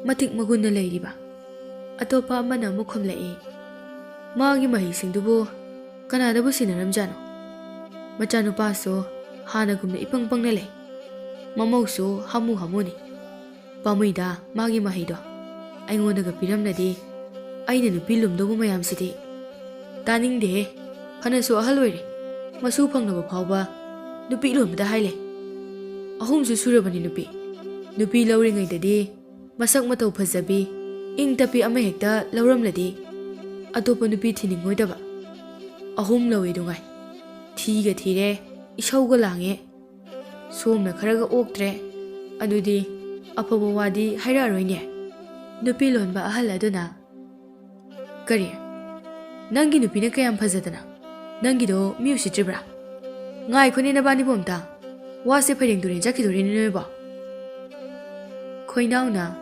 ꯃꯇꯤꯛ ꯃꯒꯨꯟꯅ ꯂꯩꯔꯤꯕ꯫" ꯑꯇꯣꯞꯄ ꯑꯃꯅ ꯑꯃꯨꯛ ꯈꯨꯝꯂꯛꯏ, "ꯃꯥꯒꯤ ꯃꯍꯩꯁꯤꯡꯗꯨꯕꯨ ꯀꯅꯥꯗꯕꯨ ꯁꯤꯟꯅꯔꯝꯖꯥꯠꯅꯣ? ꯃꯆꯥꯅꯨꯄꯥꯁꯨ ꯍꯥꯟꯅꯒꯨꯝꯅ ꯏꯄꯪ ꯄꯪꯅ ꯂꯩ꯫ ꯃꯃꯧꯁꯨ ꯍꯥꯃꯨ ꯍꯥꯃꯨꯅꯤ꯫ ꯄꯥꯝꯃꯨꯏꯗ ꯃꯥꯒꯤ ꯃꯍꯩꯗꯣ꯫ ꯑꯩꯉꯣꯟꯗꯒ ꯄꯤꯔꯝꯂꯗꯤ ꯑꯩꯅ ꯅꯨꯄꯤ ꯂꯨꯝꯗꯧꯕ ꯃꯌꯥꯝꯁꯤꯗꯤ꯫" "ꯇꯥꯅꯤꯡꯗꯦꯍꯦ꯫ ꯐꯅꯁꯨ ꯑꯍꯜ ꯑꯣꯏꯔꯦ, ꯃꯁꯨ ꯐꯪꯅꯕ ꯐꯥꯎꯕ ꯅꯨꯄꯤ ꯂꯣꯟꯕꯗ ꯍꯥꯏ ꯂꯩ꯫ ꯑꯍꯨꯝꯁꯨ ꯁꯨꯔꯕꯅꯤ ꯅꯨꯄꯤ꯫ ꯅꯨꯄꯤ ꯂꯧꯔꯤꯉꯩꯗꯗꯤ ꯃꯁꯛ ꯃꯇꯧ ꯐꯖꯕꯤ, ꯏꯪ ꯇꯞꯄꯤ ꯑꯃ ꯍꯦꯛꯇ ꯂꯧꯔꯝꯂꯗꯤ ꯑꯇꯣꯞꯄ ꯅꯨꯄꯤ ꯊꯤꯅꯤꯡꯉꯣꯏꯗꯕ꯫ ꯑꯍꯨꯝ ꯂꯧꯏ ꯗꯨꯉꯥꯏ꯫ ꯊꯤꯒ ꯊꯤꯔꯦ, ꯏꯁꯧꯒ ꯂꯥꯡꯉꯦ꯫ ꯁꯣꯝꯅ ꯈꯔꯒ ꯑꯣꯛꯇ꯭ꯔꯦ꯫ ꯑꯗꯨꯗꯤ ꯑꯐꯕ ꯋꯥꯗꯤ ꯍꯥꯏꯔꯛꯑꯔꯣꯏꯅꯦ꯫" ꯅꯨꯄꯤ ꯂꯣꯟꯕ ꯑꯍꯜ ꯑꯗꯨꯅ, "ꯀꯔꯤ? ꯅꯪꯒꯤ ꯅꯨꯄꯤꯅ ꯀꯌꯥꯝ ꯐꯖꯗꯅ? ꯅꯪꯒꯤꯗꯣ ꯃꯤ ꯎꯁꯤꯠꯇ꯭ꯔꯤꯕ꯭ꯔꯥ? ꯉꯥꯏꯈꯣꯅꯦ ꯅꯕꯥꯅꯤꯕꯨ ꯑꯝꯇ꯫ ꯋꯥꯁꯦ ꯐꯩꯔꯦꯡ ꯇꯨꯔꯦꯡ ꯆꯠꯈꯤꯗꯣꯔꯦꯅꯦ ꯅꯣꯏꯕꯣ꯫" ꯈꯣꯏꯅꯥꯎꯅ,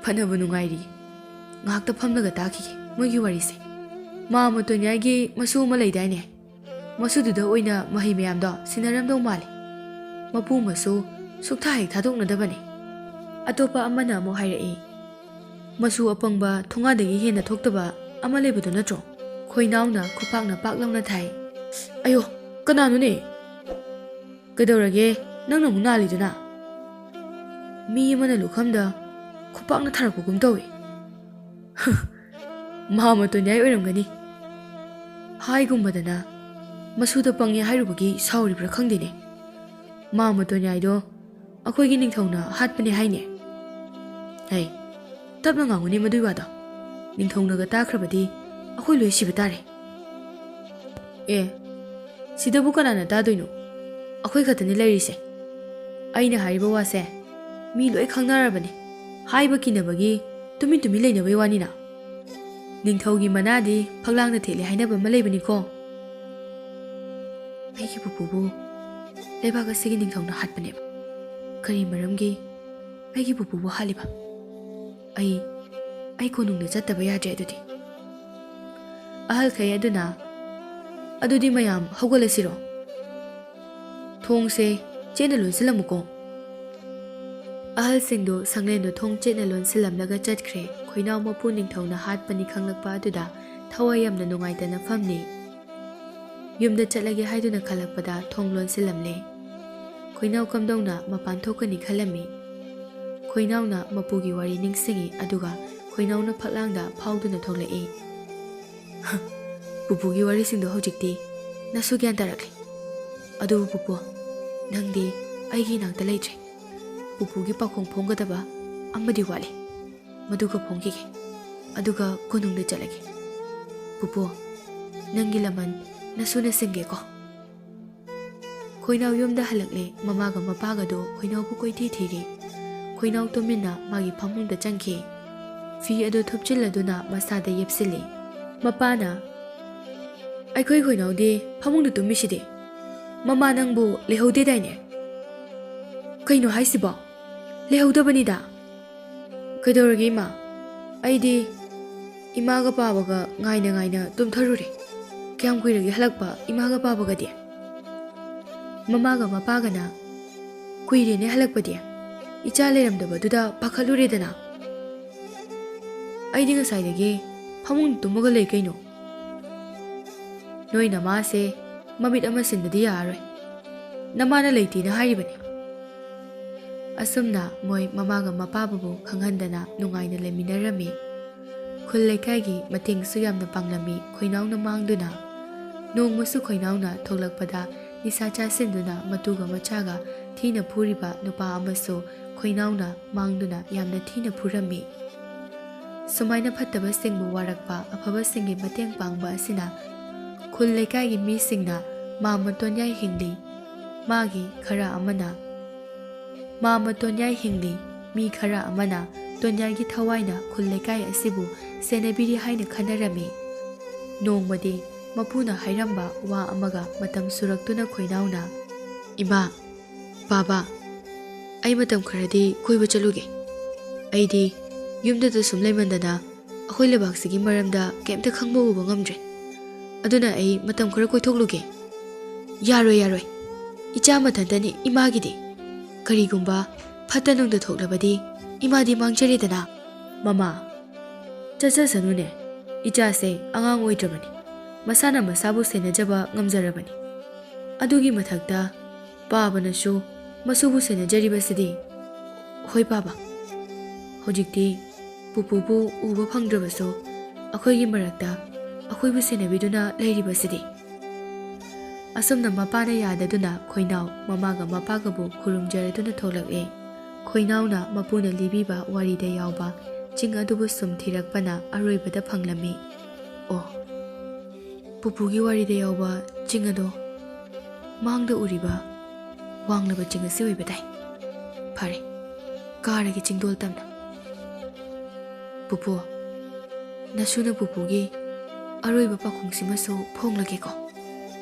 "ꯐꯅꯕ ꯅꯨꯡꯉꯥꯏꯔꯤ꯫ ꯉꯥꯏꯍꯥꯛꯇ ꯐꯝꯂꯒ ꯇꯥꯈꯤꯒꯦ ꯃꯣꯏꯒꯤ ꯋꯥꯔꯤꯁꯦ꯫ ꯃꯥꯝꯇꯣꯟ ꯌꯥꯏꯒꯤ ꯃꯁꯨ ꯑꯃ ꯂꯩꯗꯥꯏꯅꯦ? ꯃꯁꯨꯗꯨꯗ ꯑꯣꯏꯅ ꯃꯍꯩ ꯃꯌꯥꯝꯗꯣ ꯁꯤꯟꯅꯔꯝꯗꯧ ꯃꯥꯜꯂꯤ꯫ ꯃꯄꯨ ꯃꯁꯨ ꯁꯨꯛꯊꯥ ꯍꯦꯛ ꯊꯥꯗꯣꯛꯅꯗꯕꯅꯤ꯫" ꯑꯇꯣꯞꯄ ꯑꯃꯅ ꯑꯃꯨꯛ ꯍꯥꯏꯔꯛꯏ, ꯃꯆꯨ ꯑꯄꯪꯕ ꯊꯣꯡꯒꯥꯗꯒꯤ ꯍꯦꯟꯅ ꯊꯣꯛꯇꯕ ꯑꯃ ꯂꯩꯕꯗꯨ ꯅꯠꯇ꯭ꯔꯣ? ꯈꯣꯏꯅꯥꯎꯅ ꯈꯨꯄꯥꯛꯅ ꯄꯥꯛ ꯂꯥꯎꯅ ꯊꯥꯏ꯫ "ꯑꯌꯣ, ꯀꯅꯥꯅꯣꯅꯦ? ꯀꯩꯗꯧꯔꯒꯦ? ꯅꯪꯅ ꯑꯃꯨꯛ ꯅꯥꯜꯂꯤꯗꯨꯅ?" ꯃꯤ ꯑꯃꯅ ꯂꯨꯈꯝꯗ ꯈꯨꯄꯥꯛꯅ ꯊꯥꯔꯛꯄꯒꯨꯝ ꯇꯧꯏ꯫ "ꯃꯍꯥ ꯃꯇꯣꯟꯌꯥꯏ ꯑꯣꯏꯔꯝꯒꯅꯤ꯫ ꯍꯥꯏꯒꯨꯝꯕꯗꯅ ꯃꯁꯨꯗ ꯄꯪꯉꯦ ꯍꯥꯏꯔꯨꯕꯒꯤ ꯁꯥꯎꯔꯤꯕ꯭ꯔꯥ ꯈꯪꯗꯦꯅꯦ꯫ ꯃꯍꯥ ꯃꯇꯣꯟꯌꯥꯏꯗꯣ ꯑꯩꯈꯣꯏꯒꯤ ꯅꯤꯡꯊꯧꯅ ꯍꯥꯠꯄꯅꯦ ꯍꯥꯏꯅꯦ꯫ ꯍꯩ, ꯇꯞꯅ ꯉꯥꯡꯉꯨꯅꯦ ꯃꯗꯨꯏ ꯋꯥꯗꯣ꯫ ꯅꯤꯡꯊꯧꯅꯒ ꯇꯥꯈ꯭ꯔꯕꯗꯤ ꯑꯩꯈꯣꯏ ꯂꯣꯏ ꯁꯤꯕ ꯇꯥꯔꯦ꯫" "ꯑꯦ, ꯁꯤꯗꯕꯨ ꯀꯅꯥꯅ ꯇꯥꯗꯣꯏꯅꯣ? ꯑꯩꯈꯣꯏ ꯈꯛꯇꯅꯤ ꯂꯩꯔꯤꯁꯦ꯫ ꯑꯩꯅ ꯍꯥꯏꯔꯤꯕ ꯋꯥꯁꯦ ꯃꯤ ꯂꯣꯏ ꯈꯪꯅꯔꯕꯅꯤ꯫ ꯍꯥꯏꯕ ꯀꯤꯅꯕꯒꯤ ꯇꯨꯃꯤꯟ ꯇꯨꯃꯤꯟ ꯂꯩꯅꯕꯩ ꯋꯥꯅꯤꯅ꯫ ꯅꯤꯡꯊꯧꯒꯤ ꯃꯅꯥꯗꯤ ꯐꯛꯂꯥꯡꯗ ꯊꯦꯠꯂꯦ ꯍꯥꯏꯅꯕ ꯑꯃ ꯂꯩꯕꯅꯤꯀꯣ꯫" "ꯑꯩꯒꯤ ꯄꯨꯄꯨꯕꯨ ꯂꯩꯕꯥꯛ ꯑꯁꯤꯒꯤ ꯅꯤꯡꯊꯧꯅ ꯍꯥꯠꯄꯅꯦꯕ꯫ ꯀꯔꯤ ꯃꯔꯝꯒꯤ ꯑꯩꯒꯤ ꯄꯨꯄꯨꯕꯨ ꯍꯥꯠꯂꯤꯕ? ꯑꯩ, ꯑꯩ ꯀꯣꯅꯨꯡꯗ ꯆꯠꯇꯕ ꯌꯥꯗ꯭ꯔꯦ ꯑꯗꯨꯗꯤ꯫" ꯑꯍꯜꯈꯩ ꯑꯗꯨꯅ, "ꯑꯗꯨꯗꯤ ꯃꯌꯥꯝ ꯍꯧꯒꯠꯂꯁꯤꯔꯣ? ꯊꯣꯡꯁꯦ ꯆꯦꯠꯅ ꯂꯣꯟꯁꯤꯜꯂꯝꯃꯨꯀꯣ꯫" ꯑꯍꯜꯁꯤꯡꯗꯨ ꯁꯪꯂꯦꯟꯗꯨ ꯊꯣꯡ ꯆꯦꯠꯅ ꯂꯣꯟꯁꯤꯜꯂꯝꯂꯒ ꯆꯠꯈ꯭ꯔꯦ꯫ ꯈꯣꯏꯅꯥꯎ ꯃꯄꯨ ꯅꯤꯡꯊꯧꯅ ꯍꯥꯠꯄꯅꯤ ꯈꯪꯂꯛꯄ ꯑꯗꯨꯗ ꯊꯋꯥꯏ ꯌꯥꯝꯅ ꯅꯨꯡꯉꯥꯏꯇꯅ ꯐꯝꯂꯤ꯫ ꯌꯨꯝꯗ ꯆꯠꯂꯒꯦ ꯍꯥꯏꯗꯨꯅ ꯈꯜꯂꯛꯄꯗ ꯊꯣꯡ ꯂꯣꯟꯁꯤꯜꯂꯝꯂꯦ꯫ ꯈꯣꯏꯅꯥꯎ ꯀꯝꯗꯧꯅ ꯃꯄꯥꯟ ꯊꯣꯛꯀꯅꯤ ꯈꯜꯂꯝꯃꯤ꯫ ꯈꯣꯏꯅꯥꯎꯅ ꯃꯄꯨꯒꯤ ꯋꯥꯔꯤ ꯅꯤꯡꯁꯤꯡꯉꯤ, ꯑꯗꯨꯒ ꯈꯣꯏꯅꯥꯎꯅ ꯐꯛꯂꯥꯡꯗ ꯐꯥꯎꯗꯨꯅ ꯊꯣꯛꯂꯛꯏ꯫ "ꯄꯨꯄꯨꯒꯤ ꯋꯥꯔꯤꯁꯤꯡꯗꯣ ꯍꯧꯖꯤꯛꯇꯤ ꯅꯁꯨ ꯒ꯭ꯌꯥꯟ ꯇꯥꯔꯛꯂꯦ꯫ ꯑꯗꯨꯕꯨ ꯄꯨꯄꯨ, ꯅꯪꯗꯤ ꯑꯩꯒꯤ ꯏꯅꯥꯛꯇ ꯂꯩꯇ꯭ꯔꯦ꯫ ꯄꯨꯄꯨꯒꯤ ꯄꯥꯈꯣꯡ ꯐꯣꯡꯒꯗꯕ ꯑꯃꯗꯤ ꯋꯥꯠꯂꯤ꯫ ꯃꯗꯨꯒ ꯐꯣꯡꯈꯤꯒꯦ꯫ ꯑꯗꯨꯒ ꯀꯣꯅꯨꯡꯗ ꯆꯠꯂꯒꯦ꯫ ꯄꯨꯄꯨ, ꯅꯪꯒꯤ ꯂꯃꯟ ꯅꯁꯨꯅ ꯁꯤꯡꯒꯦꯀꯣ꯫" ꯈꯣꯏꯅꯥꯎ ꯌꯨꯝꯗ ꯍꯜꯂꯛꯂꯦ꯫ ꯃꯃꯥꯒ ꯃꯄꯥꯒꯗꯣ ꯈꯣꯏꯅꯥꯎꯕꯨ ꯀꯣꯏꯊꯤ ꯊꯤꯔꯤ꯫ ꯈꯣꯏꯅꯥꯎ ꯇꯨꯃꯤꯟꯅ ꯃꯥꯒꯤ ꯐꯃꯨꯡꯗ ꯆꯪꯈꯤ꯫ ꯐꯤ ꯑꯗꯨ ꯊꯨꯞꯆꯤꯜꯂꯗꯨꯅ ꯃꯁꯥꯗ ꯌꯦꯞꯁꯤꯜꯂꯤ꯫ ꯃꯄꯥꯅ, "ꯑꯩꯈꯣꯏ ꯈꯣꯏꯅꯥꯎꯗꯤ ꯐꯃꯨꯡꯗ ꯇꯨꯝꯃꯤꯁꯤꯗꯤ? ꯃꯃꯥ ꯅꯪꯕꯨ ꯂꯩꯍꯧꯗꯦꯗꯥꯏꯅꯦ? ꯀꯩꯅꯣ ꯍꯥꯏꯁꯤꯕꯣ? ꯂꯩꯍꯧꯗꯕꯅꯤꯗ꯫" "ꯀꯩꯗꯧꯔꯒꯦ ꯏꯃꯥ? ꯑꯩꯗꯤ ꯏꯃꯥꯒ ꯄꯥꯕꯒ ꯉꯥꯏꯅ ꯉꯥꯏꯅ ꯇꯨꯝꯊꯔꯨꯔꯦ꯫ ꯀꯌꯥꯝ ꯀꯨꯏꯔꯒꯦ ꯍꯜꯂꯛꯄ ꯏꯃꯥꯒ ꯄꯥꯕꯒꯗꯤ?" ꯃꯃꯥꯒ ꯃꯄꯥꯒꯅ, "ꯀꯨꯏꯔꯦꯅꯦ ꯍꯜꯂꯛꯄꯗꯤ꯫ ꯏꯆꯥ ꯂꯩꯔꯝꯗꯕꯗꯨꯗ ꯄꯥꯈꯠꯂꯨꯔꯦꯗꯅ꯫" ꯑꯩꯗꯤ ꯉꯁꯥꯏꯗꯒꯤ ꯐꯃꯨꯡꯗ ꯇꯨꯝꯃꯒ ꯂꯩ ꯀꯩꯅꯣ꯫ ꯅꯣꯏ ꯅꯃꯥꯁꯦ ꯃꯃꯤꯠ ꯑꯃ ꯁꯤꯟꯗꯗꯤ ꯌꯥꯔꯔꯣꯏ꯫ ꯅꯃꯥꯅ ꯂꯩꯇꯦꯅ ꯍꯥꯏꯔꯤꯕꯅꯤ꯫ ꯑꯁꯨꯝꯅ ꯃꯣꯏ ꯃꯃꯥꯒ ꯃꯄꯥꯕꯨꯕꯨ ꯈꯪꯍꯟꯗꯅ ꯅꯨꯡꯉꯥꯏꯅ ꯂꯩꯃꯤꯟꯅꯔꯝꯃꯤ꯫ ꯈꯨꯜ ꯂꯩꯀꯥꯏꯒꯤ ꯃꯇꯦꯡꯁꯨ ꯌꯥꯝꯅ ꯄꯥꯡꯂꯝꯃꯤ ꯈꯣꯏꯅꯥꯎꯅ ꯃꯥꯡꯗꯨꯅ꯫ ꯅꯣꯡꯃꯁꯨ ꯈꯣꯏꯅꯥꯎꯅ ꯊꯣꯛꯂꯛꯄꯗ ꯅꯤꯁꯥ ꯆꯥꯁꯤꯟꯗꯨꯅ ꯃꯇꯨꯒ ꯃꯆꯥꯒ ꯊꯤꯅ ꯐꯨꯔꯤꯕ ꯅꯨꯄꯥ ꯑꯃꯁꯨ ꯈꯣꯏꯅꯥꯎꯅ ꯃꯥꯡꯗꯨꯅ ꯌꯥꯝꯅ ꯊꯤꯅ ꯐꯨꯔꯝꯃꯤ꯫ ꯁꯨꯃꯥꯏꯅ ꯐꯠꯇꯕꯁꯤꯡꯕꯨ ꯋꯥꯔꯛꯄ, ꯑꯐꯕꯁꯤꯡꯒꯤ ꯃꯇꯦꯡ ꯄꯥꯡꯕ ꯑꯁꯤꯅ ꯈꯨꯜ ꯂꯩꯀꯥꯏꯒꯤ ꯃꯤꯁꯤꯡꯅ ꯃꯥ ꯃꯇꯣꯟꯌꯥꯏ ꯍꯤꯡꯂꯤ꯫ ꯃꯥꯒꯤ ꯈꯔ ꯑꯃꯅ, ꯃꯥ ꯃꯇꯣꯟꯌꯥꯏ ꯍꯤꯡꯂꯤ꯫ ꯃꯤ ꯈꯔ ꯑꯃꯅ ꯇꯣꯟꯌꯥꯏꯒꯤ ꯊꯋꯥꯏꯅ ꯈꯨꯜ ꯂꯩꯀꯥꯏ ꯑꯁꯤꯕꯨ ꯁꯦꯟꯅꯕꯤꯔꯤ ꯍꯥꯏꯅ ꯈꯟꯅꯔꯝꯃꯤ꯫ ꯅꯣꯡꯃꯗꯤ ꯃꯄꯨꯅ ꯍꯥꯏꯔꯝꯕ ꯋꯥ ꯑꯃꯒ ꯃꯇꯝ ꯁꯨꯔꯛꯇꯨꯅ ꯈꯣꯏꯅꯥꯎꯅ, "ꯏꯃꯥ, ꯕꯥꯕꯥ, ꯑꯩ ꯃꯇꯝ ꯈꯔꯗꯤ ꯀꯣꯏꯕ ꯆꯠꯂꯨꯒꯦ꯫ ꯑꯩꯗꯤ ꯌꯨꯝꯗꯗ ꯁꯨꯝ ꯂꯩꯃꯟꯗꯅ ꯑꯩꯈꯣꯏ ꯂꯩꯕꯥꯛꯁꯤꯒꯤ ꯃꯔꯝꯗ ꯀꯩꯝꯇ ꯈꯪꯕ ꯎꯕ ꯉꯝꯗ꯭ꯔꯦ꯫ ꯑꯗꯨꯅ ꯑꯩ ꯃꯇꯝ ꯈꯔ ꯀꯣꯏꯊꯣꯛꯂꯨꯒꯦ꯫" "ꯌꯥꯔꯣꯏ, ꯌꯥꯔꯣꯏ꯫ ꯏꯆꯥ ꯃꯊꯟꯇꯅꯤ ꯏꯃꯥꯒꯤꯗꯤ꯫ ꯀꯔꯤꯒꯨꯝꯕ ꯐꯠꯇ ꯅꯨꯡꯗ ꯊꯣꯛꯂꯕꯗꯤ ꯏꯃꯥꯗꯤ ꯃꯥꯡꯖꯔꯦꯗꯅ꯫" "ꯃꯃꯥ, ꯆꯠꯆꯁꯅꯨꯅꯦ꯫ ꯏꯆꯥꯁꯦ ꯑꯉꯥꯡ ꯑꯣꯏꯗ꯭ꯔꯕꯅꯤ꯫ ꯃꯁꯥꯅ ꯃꯁꯥꯕꯨ ꯁꯦꯟꯅꯖꯕ ꯉꯝꯖꯔꯕꯅꯤ꯫ ꯑꯗꯨꯒꯤ ꯃꯊꯛꯇ ꯄꯥꯕꯅꯁꯨ ꯃꯁꯨꯕꯨ ꯁꯦꯟꯅꯖꯔꯤꯕꯁꯤꯗꯤ꯫" "ꯍꯣꯏ ꯄꯥꯕ, ꯍꯧꯖꯤꯛꯇꯤ ꯄꯨꯄꯨꯕꯨ ꯎꯕ ꯐꯪꯗ꯭ꯔꯕꯁꯨ ꯑꯩꯈꯣꯏꯒꯤ ꯃꯔꯛꯇ ꯑꯩꯈꯣꯏꯕꯨ ꯁꯦꯟꯅꯕꯤꯗꯨꯅ ꯂꯩꯔꯤꯕꯁꯤꯗꯤ꯫" ꯑꯁꯨꯝꯅ ꯃꯄꯥꯅ ꯌꯥꯗꯗꯨꯅ ꯈꯣꯏꯅꯥꯎ ꯃꯃꯥꯒ ꯃꯄꯥꯒꯕꯨ ꯈꯨꯔꯨꯝꯖꯔꯗꯨꯅ ꯊꯣꯛꯂꯛꯂꯦ꯫ ꯈꯣꯏꯅꯥꯎꯅ ꯃꯄꯨꯅ ꯂꯤꯕꯤꯕ ꯋꯥꯔꯤꯗ ꯌꯥꯎꯕ ꯆꯤꯡ ꯑꯗꯨꯕꯨ ꯁꯨꯝ ꯊꯤꯔꯛꯄꯅ ꯑꯔꯣꯏꯕꯗ ꯐꯪꯂꯝꯃꯤ꯫ ꯑꯣ, ꯄꯨꯄꯨꯒꯤ ꯋꯥꯔꯤꯗ ꯌꯥꯎꯕ ꯆꯤꯡ ꯑꯗꯣ ꯃꯥꯡꯗ ꯎꯔꯤꯕ ꯋꯥꯡꯂꯕ ꯆꯤꯡ ꯑꯁꯤ ꯑꯣꯏꯕ ꯇꯥꯏ꯫ ꯐꯔꯦ, ꯀꯥꯔꯒꯦ ꯆꯤꯡꯗꯣꯜ ꯇꯝꯅ꯫ ꯄꯨꯄꯨ, ꯅꯁꯨꯅ ꯄꯨꯄꯨꯒꯤ ꯑꯔꯣꯏꯕ ꯄꯥꯎꯈꯨꯝꯁꯤꯃꯁꯨ ꯐꯣꯡꯂꯒꯦꯀꯣ꯫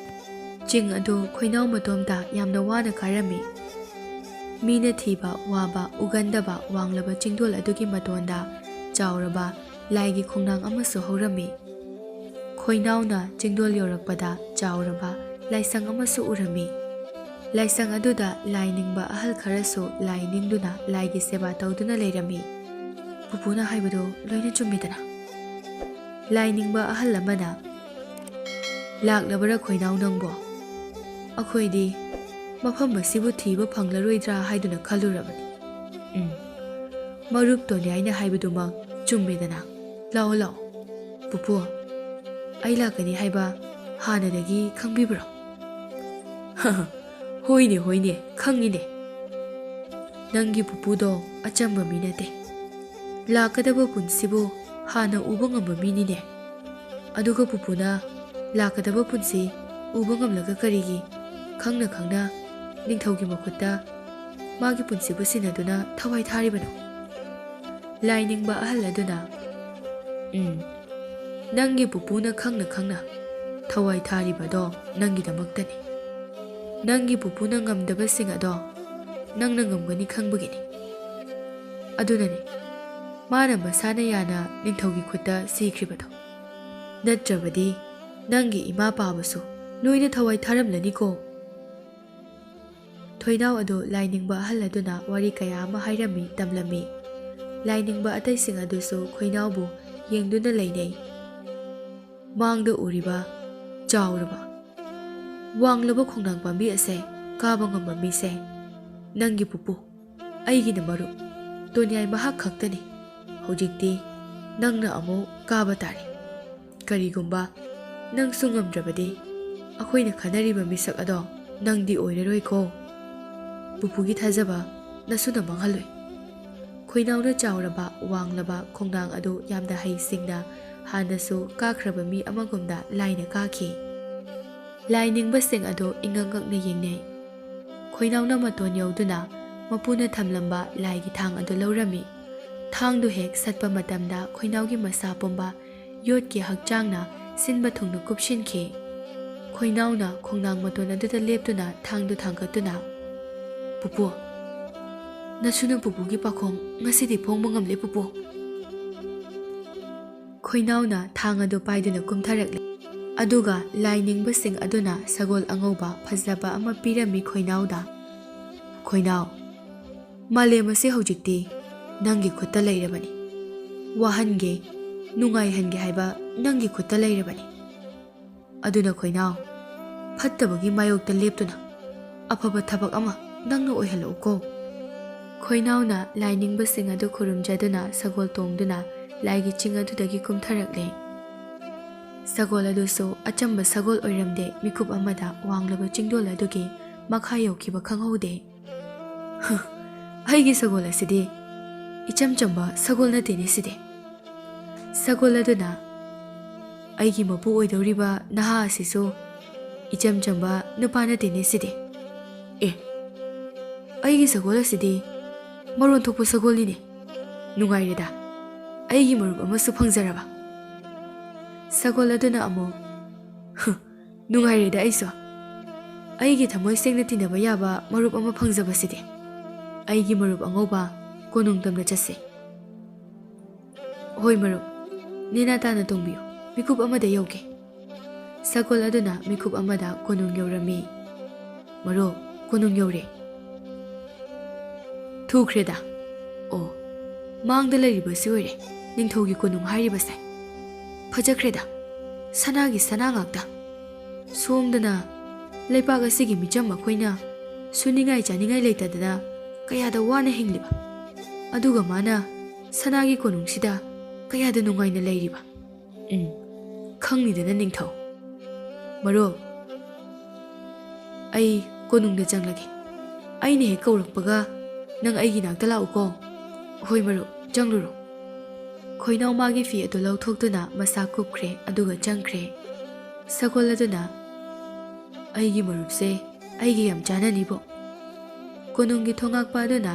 ꯆꯤꯡ ꯑꯗꯨ ꯈꯣꯏꯅꯥꯎ ꯃꯇꯣꯝꯇ ꯌꯥꯝꯅ ꯋꯥꯅ ꯀꯥꯔꯝꯃꯤ꯫ ꯃꯤꯅ ꯊꯤꯕ ꯋꯥꯕ ꯎꯒꯟꯗꯕ ꯋꯥꯡꯂꯕ ꯆꯤꯡꯗꯣꯜ ꯑꯗꯨꯒꯤ ꯃꯇꯣꯟꯗ ꯆꯥꯎꯔꯕ ꯂꯥꯏꯒꯤ ꯈꯣꯡꯅꯥꯡ ꯑꯃꯁꯨ ꯍꯧꯔꯝꯃꯤ꯫ ꯈꯣꯏꯅꯥꯎꯅ ꯆꯤꯡꯗꯣꯜ ꯌꯧꯔꯛꯄꯗ ꯆꯥꯎꯔꯕ ꯂꯥꯏꯁꯪ ꯑꯃꯁꯨ ꯎꯔꯝꯃꯤ꯫ ꯂꯥꯏꯁꯪ ꯑꯗꯨꯗ ꯂꯥꯏ ꯅꯤꯡꯕ ꯑꯍꯜ ꯈꯔꯁꯨ ꯂꯥꯏ ꯅꯤꯡꯗꯨꯅ ꯂꯥꯏꯒꯤ ꯁꯦꯕꯥ ꯇꯧꯗꯨꯅ ꯂꯩꯔꯝꯃꯤ꯫ ꯄꯨꯄꯨꯅ ꯍꯥꯏꯕꯗꯣ ꯂꯣꯏꯅ ꯆꯨꯝꯃꯤꯗꯅ꯫ ꯂꯥꯏꯅꯤꯡꯕ ꯑꯍꯜ ꯑꯃꯅ, "ꯂꯥꯛꯂꯕꯔꯥ ꯈꯣꯏꯅꯥꯎ ꯅꯪꯕꯣ? ꯑꯩꯈꯣꯏꯗꯤ ꯃꯐꯝ ꯑꯁꯤꯕꯨ ꯊꯤꯕ ꯐꯪꯂꯔꯣꯏꯗ꯭ꯔꯥ ꯍꯥꯏꯗꯨꯅ ꯈꯜꯂꯨꯔꯕꯅꯤ꯫ ꯎꯝ, ꯃꯔꯨꯞ ꯇꯣꯅꯤꯌꯥꯏꯅ ꯍꯥꯏꯕꯗꯨꯃꯛ ꯆꯨꯝꯃꯤꯗꯅ꯫ ꯂꯥꯛꯑꯣ, ꯂꯥꯛꯑꯣ꯫ ꯄꯨꯄꯨ, ꯑꯩ ꯂꯥꯛꯀꯅꯤ ꯍꯥꯏꯕ ꯍꯥꯟꯅꯗꯒꯤ ꯈꯪꯕꯤꯕ꯭ꯔꯣ?" "ꯍꯣꯏꯅꯦ, ꯍꯣꯏꯅꯦ, ꯈꯪꯉꯤꯅꯦ꯫ ꯅꯪꯒꯤ ꯄꯨꯄꯨꯗꯣ ꯑꯆꯝꯕ ꯃꯤ ꯅꯠꯇꯦ꯫ ꯂꯥꯛꯀꯗꯕ ꯄꯨꯟꯁꯤꯕꯨ ꯍꯥꯟꯅ ꯎꯕ ꯉꯝꯕ ꯃꯤꯅꯤꯅꯦ꯫ ꯑꯗꯨꯒ ꯄꯨꯄꯨꯅ ꯂꯥꯛꯀꯗꯕ ꯄꯨꯟꯁꯤ ꯎꯕ ꯉꯝꯂꯒ ꯀꯔꯤꯒꯤ ꯈꯪꯅ ꯈꯪꯅ ꯅꯤꯡꯊꯧꯒꯤ ꯃꯈꯨꯠꯇ ꯃꯥꯒꯤ ꯄꯨꯟꯁꯤꯕꯨ ꯁꯤꯟꯅꯗꯨꯅ ꯊꯋꯥꯏ ꯊꯥꯔꯤꯕꯅꯣ?" ꯂꯥꯏꯅꯤꯡꯕ ꯑꯍꯜ ꯑꯗꯨꯅ, "ꯎꯝ, ꯅꯪꯒꯤ ꯄꯨꯄꯨꯅ ꯈꯪꯅ ꯈꯪꯅ ꯊꯋꯥꯏ ꯊꯥꯔꯤꯕꯗꯣ ꯅꯪꯒꯤꯗꯃꯛꯇꯅꯤ꯫ ꯅꯪꯒꯤ ꯄꯨꯄꯨꯅ ꯉꯝꯗꯕꯁꯤꯡ ꯑꯗꯣ ꯅꯪꯅ ꯉꯝꯒꯅꯤ ꯈꯪꯕꯒꯤꯅꯤ꯫ ꯑꯗꯨꯅꯅꯤ ꯃꯥꯅ ꯃꯁꯥꯅ ꯌꯥꯅ ꯅꯤꯡꯊꯧꯒꯤ ꯈꯨꯠꯇ ꯁꯤꯈ꯭ꯔꯤꯕꯗꯣ꯫ ꯅꯠꯇ꯭ꯔꯕꯗꯤ ꯅꯪꯒꯤ ꯏꯃꯥ ꯄꯥꯕꯁꯨ ꯂꯣꯏꯅ ꯊꯋꯥꯏ ꯊꯥꯔꯝꯂꯅꯤꯀꯣ꯫" ꯈꯣꯏꯅꯥꯎ ꯑꯗꯨ ꯂꯥꯏꯅꯤꯡꯕ ꯑꯍꯜ ꯑꯗꯨꯅ ꯋꯥꯔꯤ ꯀꯌꯥ ꯑꯃ ꯍꯥꯏꯔꯝꯃꯤ, ꯇꯝꯂꯝꯃꯤ꯫ ꯂꯥꯏꯅꯤꯡꯕ ꯑꯇꯩꯁꯤꯡ ꯑꯗꯨꯁꯨ ꯈꯣꯏꯅꯥꯎꯕꯨ ꯌꯦꯡꯗꯨꯅ ꯂꯩꯅꯩ꯫ ꯃꯥꯡꯗ ꯎꯔꯤꯕ ꯆꯥꯎꯔꯕ, ꯋꯥꯡꯂꯕ ꯈꯣꯡꯅꯥꯡ ꯄꯥꯝꯕꯤ ꯑꯁꯦ ꯀꯥꯕ ꯉꯝꯕ ꯃꯤꯁꯦ ꯅꯪꯒꯤ ꯄꯨꯄꯨ, ꯑꯩꯒꯤꯅ ꯃꯔꯨꯞ ꯇꯣꯅꯤꯌꯥꯏ ꯃꯍꯥꯛ ꯈꯛꯇꯅꯤ꯫ ꯍꯧꯖꯤꯛꯇꯤ ꯅꯪꯅ ꯑꯃꯨꯛ ꯀꯥꯕ ꯇꯥꯔꯦ꯫ ꯀꯔꯤꯒꯨꯝꯕ ꯅꯪꯁꯨ ꯉꯝꯗ꯭ꯔꯕꯗꯤ ꯑꯩꯈꯣꯏꯅ ꯈꯟꯅꯔꯤꯕ ꯃꯤꯁꯛ ꯑꯗꯣ ꯅꯪꯗꯤ ꯑꯣꯏꯔꯔꯣꯏꯀꯣ꯫ ꯄꯨꯄꯨꯒꯤ ꯊꯥꯖꯕ ꯅꯁꯨꯅ ꯃꯥꯡꯍꯜꯂꯣꯏ꯫ ꯈꯣꯏꯅꯥꯎꯅ ꯆꯥꯎꯔꯕ, ꯋꯥꯡꯂꯕ ꯈꯣꯡꯅꯥꯡ ꯑꯗꯨ ꯌꯥꯝꯅ ꯍꯩꯁꯤꯡꯅ ꯍꯥꯟꯅꯁꯨ ꯀꯥꯈ꯭ꯔꯕ ꯃꯤ ꯑꯃꯒꯨꯝꯅ ꯂꯥꯏꯅ ꯀꯥꯈꯤ꯫ ꯂꯥꯏꯅꯤꯡꯕꯁꯤꯡ ꯑꯗꯨ ꯏꯉꯛ ꯉꯛꯅ ꯌꯦꯡꯅꯩ꯫ ꯈꯣꯏꯅꯥꯎꯅ ꯃꯇꯣꯟ ꯌꯧꯗꯨꯅ ꯃꯄꯨꯅ ꯊꯝꯂꯝꯕ ꯂꯥꯏꯒꯤ ꯊꯥꯡ ꯑꯗꯨ ꯂꯧꯔꯝꯃꯤ꯫ ꯊꯥꯡꯗꯨ ꯍꯦꯛ ꯁꯠꯄ ꯃꯇꯝꯗ ꯈꯣꯏꯅꯥꯎꯒꯤ ꯃꯁꯥ ꯄꯨꯝꯕ ꯌꯣꯠꯀꯤ ꯍꯛꯆꯥꯡꯅ ꯁꯤꯟꯕ ꯊꯨꯡꯅ ꯀꯨꯞꯁꯤꯟꯈꯤ꯫ ꯈꯣꯏꯅꯥꯎꯅ ꯈꯣꯡꯅꯥꯡ ꯃꯇꯣꯟ ꯑꯗꯨꯗ ꯂꯦꯞꯇꯨꯅ ꯊꯥꯡꯗꯨ ꯊꯥꯡꯒꯠꯇꯨꯅ, "ꯄꯨꯄꯨ, ꯅꯁꯨꯅ ꯄꯨꯄꯨꯒꯤ ꯄꯥꯈꯣꯡ ꯉꯁꯤꯗꯤ ꯐꯣꯡꯕ ꯉꯝꯂꯦ, ꯄꯨꯄꯨ꯫" ꯈꯣꯏꯅꯥꯎꯅ ꯊꯥꯡ ꯑꯗꯨ ꯄꯥꯏꯗꯨꯅ ꯀꯨꯝꯊꯔꯛꯂꯦ꯫ ꯑꯗꯨꯒ ꯂꯥꯏꯅꯤꯡꯕꯁꯤꯡ ꯑꯗꯨꯅ ꯁꯒꯣꯜ ꯑꯉꯧꯕ ꯐꯖꯕ ꯑꯃ ꯄꯤꯔꯝꯃꯤ ꯈꯣꯏꯅꯥꯎꯗ꯫ "ꯈꯣꯏꯅꯥꯎ, ꯃꯥꯂꯦꯝ ꯑꯁꯤ ꯍꯧꯖꯤꯛꯇꯤ ꯅꯪꯒꯤ ꯈꯨꯠꯇ ꯂꯩꯔꯕꯅꯤ꯫ ꯋꯥꯍꯟꯒꯦ, ꯅꯨꯡꯉꯥꯏꯍꯟꯒꯦ ꯍꯥꯏꯕ ꯅꯪꯒꯤ ꯈꯨꯠꯇ ꯂꯩꯔꯕꯅꯤ꯫ ꯑꯗꯨꯅ ꯈꯣꯏꯅꯥꯎ, ꯐꯠꯇꯕꯒꯤ ꯃꯥꯌꯣꯛꯇ ꯂꯦꯞꯇꯨꯅ ꯑꯐꯕ ꯊꯕꯛ ꯑꯃ ꯅꯪꯅ ꯑꯣꯏꯍꯜꯂꯛꯎꯀꯣ꯫ ꯈꯣꯏꯅꯥꯎꯅ ꯂꯥꯏ ꯅꯤꯡꯕꯁꯤꯡ ꯑꯗꯨ ꯈꯨꯔꯨꯝꯖꯗꯨꯅ ꯁꯒꯣꯜ ꯇꯣꯡꯗꯨꯅ ꯂꯥꯏꯒꯤ ꯆꯤꯡ ꯑꯗꯨꯗꯒꯤ ꯀꯨꯝꯊꯔꯛꯂꯦ꯫ ꯁꯒꯣꯜ ꯑꯗꯨꯁꯨ ꯑꯆꯝꯕ ꯁꯒꯣꯜ ꯑꯣꯏꯔꯝꯗꯦ, ꯃꯤꯀꯨꯞ ꯑꯃꯗ ꯋꯥꯡꯂꯕ ꯆꯤꯡꯗꯣꯜ ꯑꯗꯨꯒꯤ ꯃꯈꯥ ꯌꯧꯈꯤꯕ ꯈꯪꯍꯧꯗꯦ꯫ "ꯍ, ꯑꯩꯒꯤ ꯁꯒꯣꯜ ꯑꯁꯤꯗꯤ ꯏꯆꯝ ꯆꯝꯕ ꯁꯒꯣꯜ ꯅꯠꯇꯦꯅꯦ ꯁꯤꯗꯤ꯫" ꯁꯒꯣꯜ ꯑꯗꯨꯅ, "ꯑꯩꯒꯤ ꯃꯄꯨ ꯑꯣꯏꯗꯧꯔꯤꯕ ꯅꯍꯥ ꯑꯁꯤꯁꯨ ꯏꯆꯝ ꯆꯝꯕ ꯅꯨꯄꯥ ꯅꯠꯇꯦꯅꯦ ꯁꯤꯗꯤ꯫ ꯑꯦ, ꯑꯩꯒꯤ ꯁꯒꯣꯜ ꯑꯁꯤꯗꯤ ꯃꯔꯣꯟ ꯊꯣꯛꯄ ꯁꯒꯣꯜꯅꯤꯅꯦ꯫ ꯅꯨꯡꯉꯥꯏꯔꯦꯗ, ꯑꯩꯒꯤ ꯃꯔꯨꯞ ꯑꯃꯁꯨ ꯐꯪꯖꯔꯕ꯫" ꯁꯒꯣꯜ ꯑꯗꯨꯅ ꯑꯃꯨꯛ, "ꯍ, ꯅꯨꯡꯉꯥꯏꯔꯦꯗ ꯑꯩꯁꯨ꯫ ꯑꯩꯒꯤ ꯊꯃꯣꯏ ꯁꯦꯡꯅ ꯇꯤꯟꯅꯕ ꯌꯥꯕ ꯃꯔꯨꯞ ꯑꯃ ꯐꯪꯖꯕꯁꯤꯗꯤ꯫ ꯑꯩꯒꯤ ꯃꯔꯨꯞ ꯑꯉꯧꯕ, ꯀꯣꯅꯨꯡ ꯇꯝꯅ ꯆꯠꯁꯤ꯫" "ꯍꯣꯏ ꯃꯔꯨꯞ, ꯅꯦꯅꯥ ꯇꯥꯅ ꯇꯣꯡꯕꯤꯌꯨ, ꯃꯤꯀꯨꯞ ꯑꯃꯗ ꯌꯧꯒꯦ꯫" ꯁꯒꯣꯜ ꯑꯗꯨꯅ ꯃꯤꯀꯨꯞ ꯑꯃꯗ ꯀꯣꯅꯨꯡ ꯌꯧꯔꯝꯃꯤ꯫ "ꯃꯔꯨꯞ, ꯀꯣꯅꯨꯡ ꯌꯧꯔꯦ꯫" "ꯊꯨꯈ꯭ꯔꯦꯗ꯫ ꯑꯣ, ꯃꯥꯡꯗ ꯂꯩꯔꯤꯕꯁꯤ ꯑꯣꯏꯔꯦ ꯅꯤꯡꯊꯧꯒꯤ ꯀꯣꯅꯨꯡ ꯍꯥꯏꯔꯤꯕꯁꯦ꯫ ꯐꯖꯈ꯭ꯔꯦꯗ, ꯁꯅꯥꯒꯤ ꯁꯅꯥ ꯉꯥꯛꯇ꯫ ꯁꯣꯝꯗꯅ ꯂꯩꯄꯥꯛ ꯑꯁꯤꯒꯤ ꯃꯤꯆꯝ ꯑꯩꯈꯣꯏꯅ ꯁꯨꯅꯤꯡꯉꯥꯏ ꯆꯥꯅꯤꯡꯉꯥꯏ ꯂꯩꯇꯗꯅ ꯀꯌꯥꯗ ꯋꯥꯅ ꯍꯤꯡꯂꯤꯕ, ꯑꯗꯨꯒ ꯃꯥꯅ ꯁꯅꯥꯒꯤ ꯀꯣꯅꯨꯡꯁꯤꯗ ꯀꯌꯥꯗ ꯅꯨꯡꯉꯥꯏꯅ ꯂꯩꯔꯤꯕ꯫ ꯎꯝ, ꯈꯪꯅꯤꯗꯅ ꯅꯤꯡꯊꯧ꯫ ꯃꯔꯨꯞ, ꯑꯩ ꯀꯣꯅꯨꯡꯗ ꯆꯪꯂꯒꯦ꯫ ꯑꯩꯅ ꯍꯦꯛ ꯀꯧꯔꯛꯄꯒ ꯅꯪ ꯑꯩꯒꯤ ꯅꯥꯛꯇ ꯂꯥꯛꯎꯀꯣ꯫" "ꯍꯣꯏ ꯃꯔꯨꯞ, ꯆꯪꯂꯨꯔꯣ꯫" ꯈꯣꯏꯅꯥꯎ ꯃꯥꯒꯤ ꯐꯤ ꯑꯗꯨ ꯂꯧꯊꯣꯛꯇꯨꯅ ꯃꯁꯥ ꯀꯨꯞꯈ꯭ꯔꯦ, ꯑꯗꯨꯒ ꯆꯪꯈ꯭ꯔꯦ꯫ ꯁꯒꯣꯜ ꯑꯗꯨꯅ, "ꯑꯩꯒꯤ ꯃꯔꯨꯞꯁꯦ ꯑꯩꯒꯤ ꯌꯥꯝ ꯆꯥꯅꯅꯤꯕꯣ꯫" ꯀꯣꯅꯨꯡꯒꯤ ꯊꯣꯉꯥꯛꯄ ꯑꯗꯨꯅ,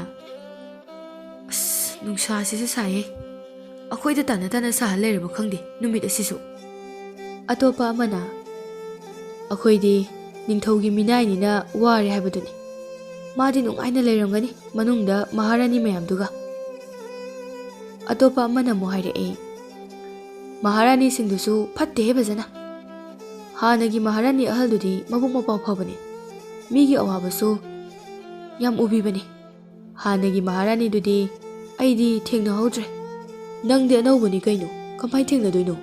"ꯑꯁ, ꯅꯨꯡꯁꯥꯁꯤꯁꯨ ꯁꯥꯏꯌꯦ꯫ ꯑꯩꯈꯣꯏꯗ ꯇꯥꯟꯅ ꯇꯥꯟꯅ ꯁꯥꯍꯜ ꯂꯩꯔꯕ ꯈꯪꯗꯦ ꯅꯨꯃꯤꯠ ꯑꯁꯤꯁꯨ꯫" ꯑꯇꯣꯞꯄ ꯑꯃꯅ, "ꯑꯩꯈꯣꯏꯗꯤ ꯅꯤꯡꯊꯧꯒꯤ ꯃꯤꯅꯥꯏꯅꯤꯅ ꯋꯥꯔꯦ ꯍꯥꯏꯕꯗꯨꯅꯤ꯫ ꯃꯥꯗꯤ ꯅꯨꯡꯉꯥꯏꯅ ꯂꯩꯔꯝꯒꯅꯤ ꯃꯅꯨꯡꯗ ꯃꯍꯥꯔꯥꯅꯤ ꯃꯌꯥꯝꯗꯨꯒ꯫" ꯑꯇꯣꯞꯄ ꯑꯃꯅ ꯑꯃꯨꯛ ꯍꯥꯏꯔꯛꯑꯦ, "ꯃꯍꯥꯔꯥꯅꯤꯁꯤꯡꯗꯨꯁꯨ ꯐꯠꯇꯦꯍꯦ ꯐꯖꯅ꯫ ꯍꯥꯟꯅꯒꯤ ꯃꯍꯥꯔꯥꯅꯤ ꯑꯍꯜꯗꯨꯗꯤ ꯃꯕꯨꯛ ꯃꯄꯥꯎ ꯐꯕꯅꯤ꯫ ꯃꯤꯒꯤ ꯑꯋꯥꯕꯁꯨ ꯌꯥꯝ ꯎꯕꯤꯕꯅꯤ꯫ ꯍꯥꯟꯅꯒꯤ ꯃꯍꯥꯔꯥꯅꯤꯗꯨꯗꯤ ꯑꯩꯗꯤ ꯊꯦꯡꯅꯍꯧꯗ꯭ꯔꯦ꯫" "ꯅꯪꯗꯤ ꯑꯅꯧꯕꯅꯤ ꯀꯩꯅꯣ, ꯀꯃꯥꯏ ꯊꯦꯡꯅꯗꯣꯏꯅꯣ?"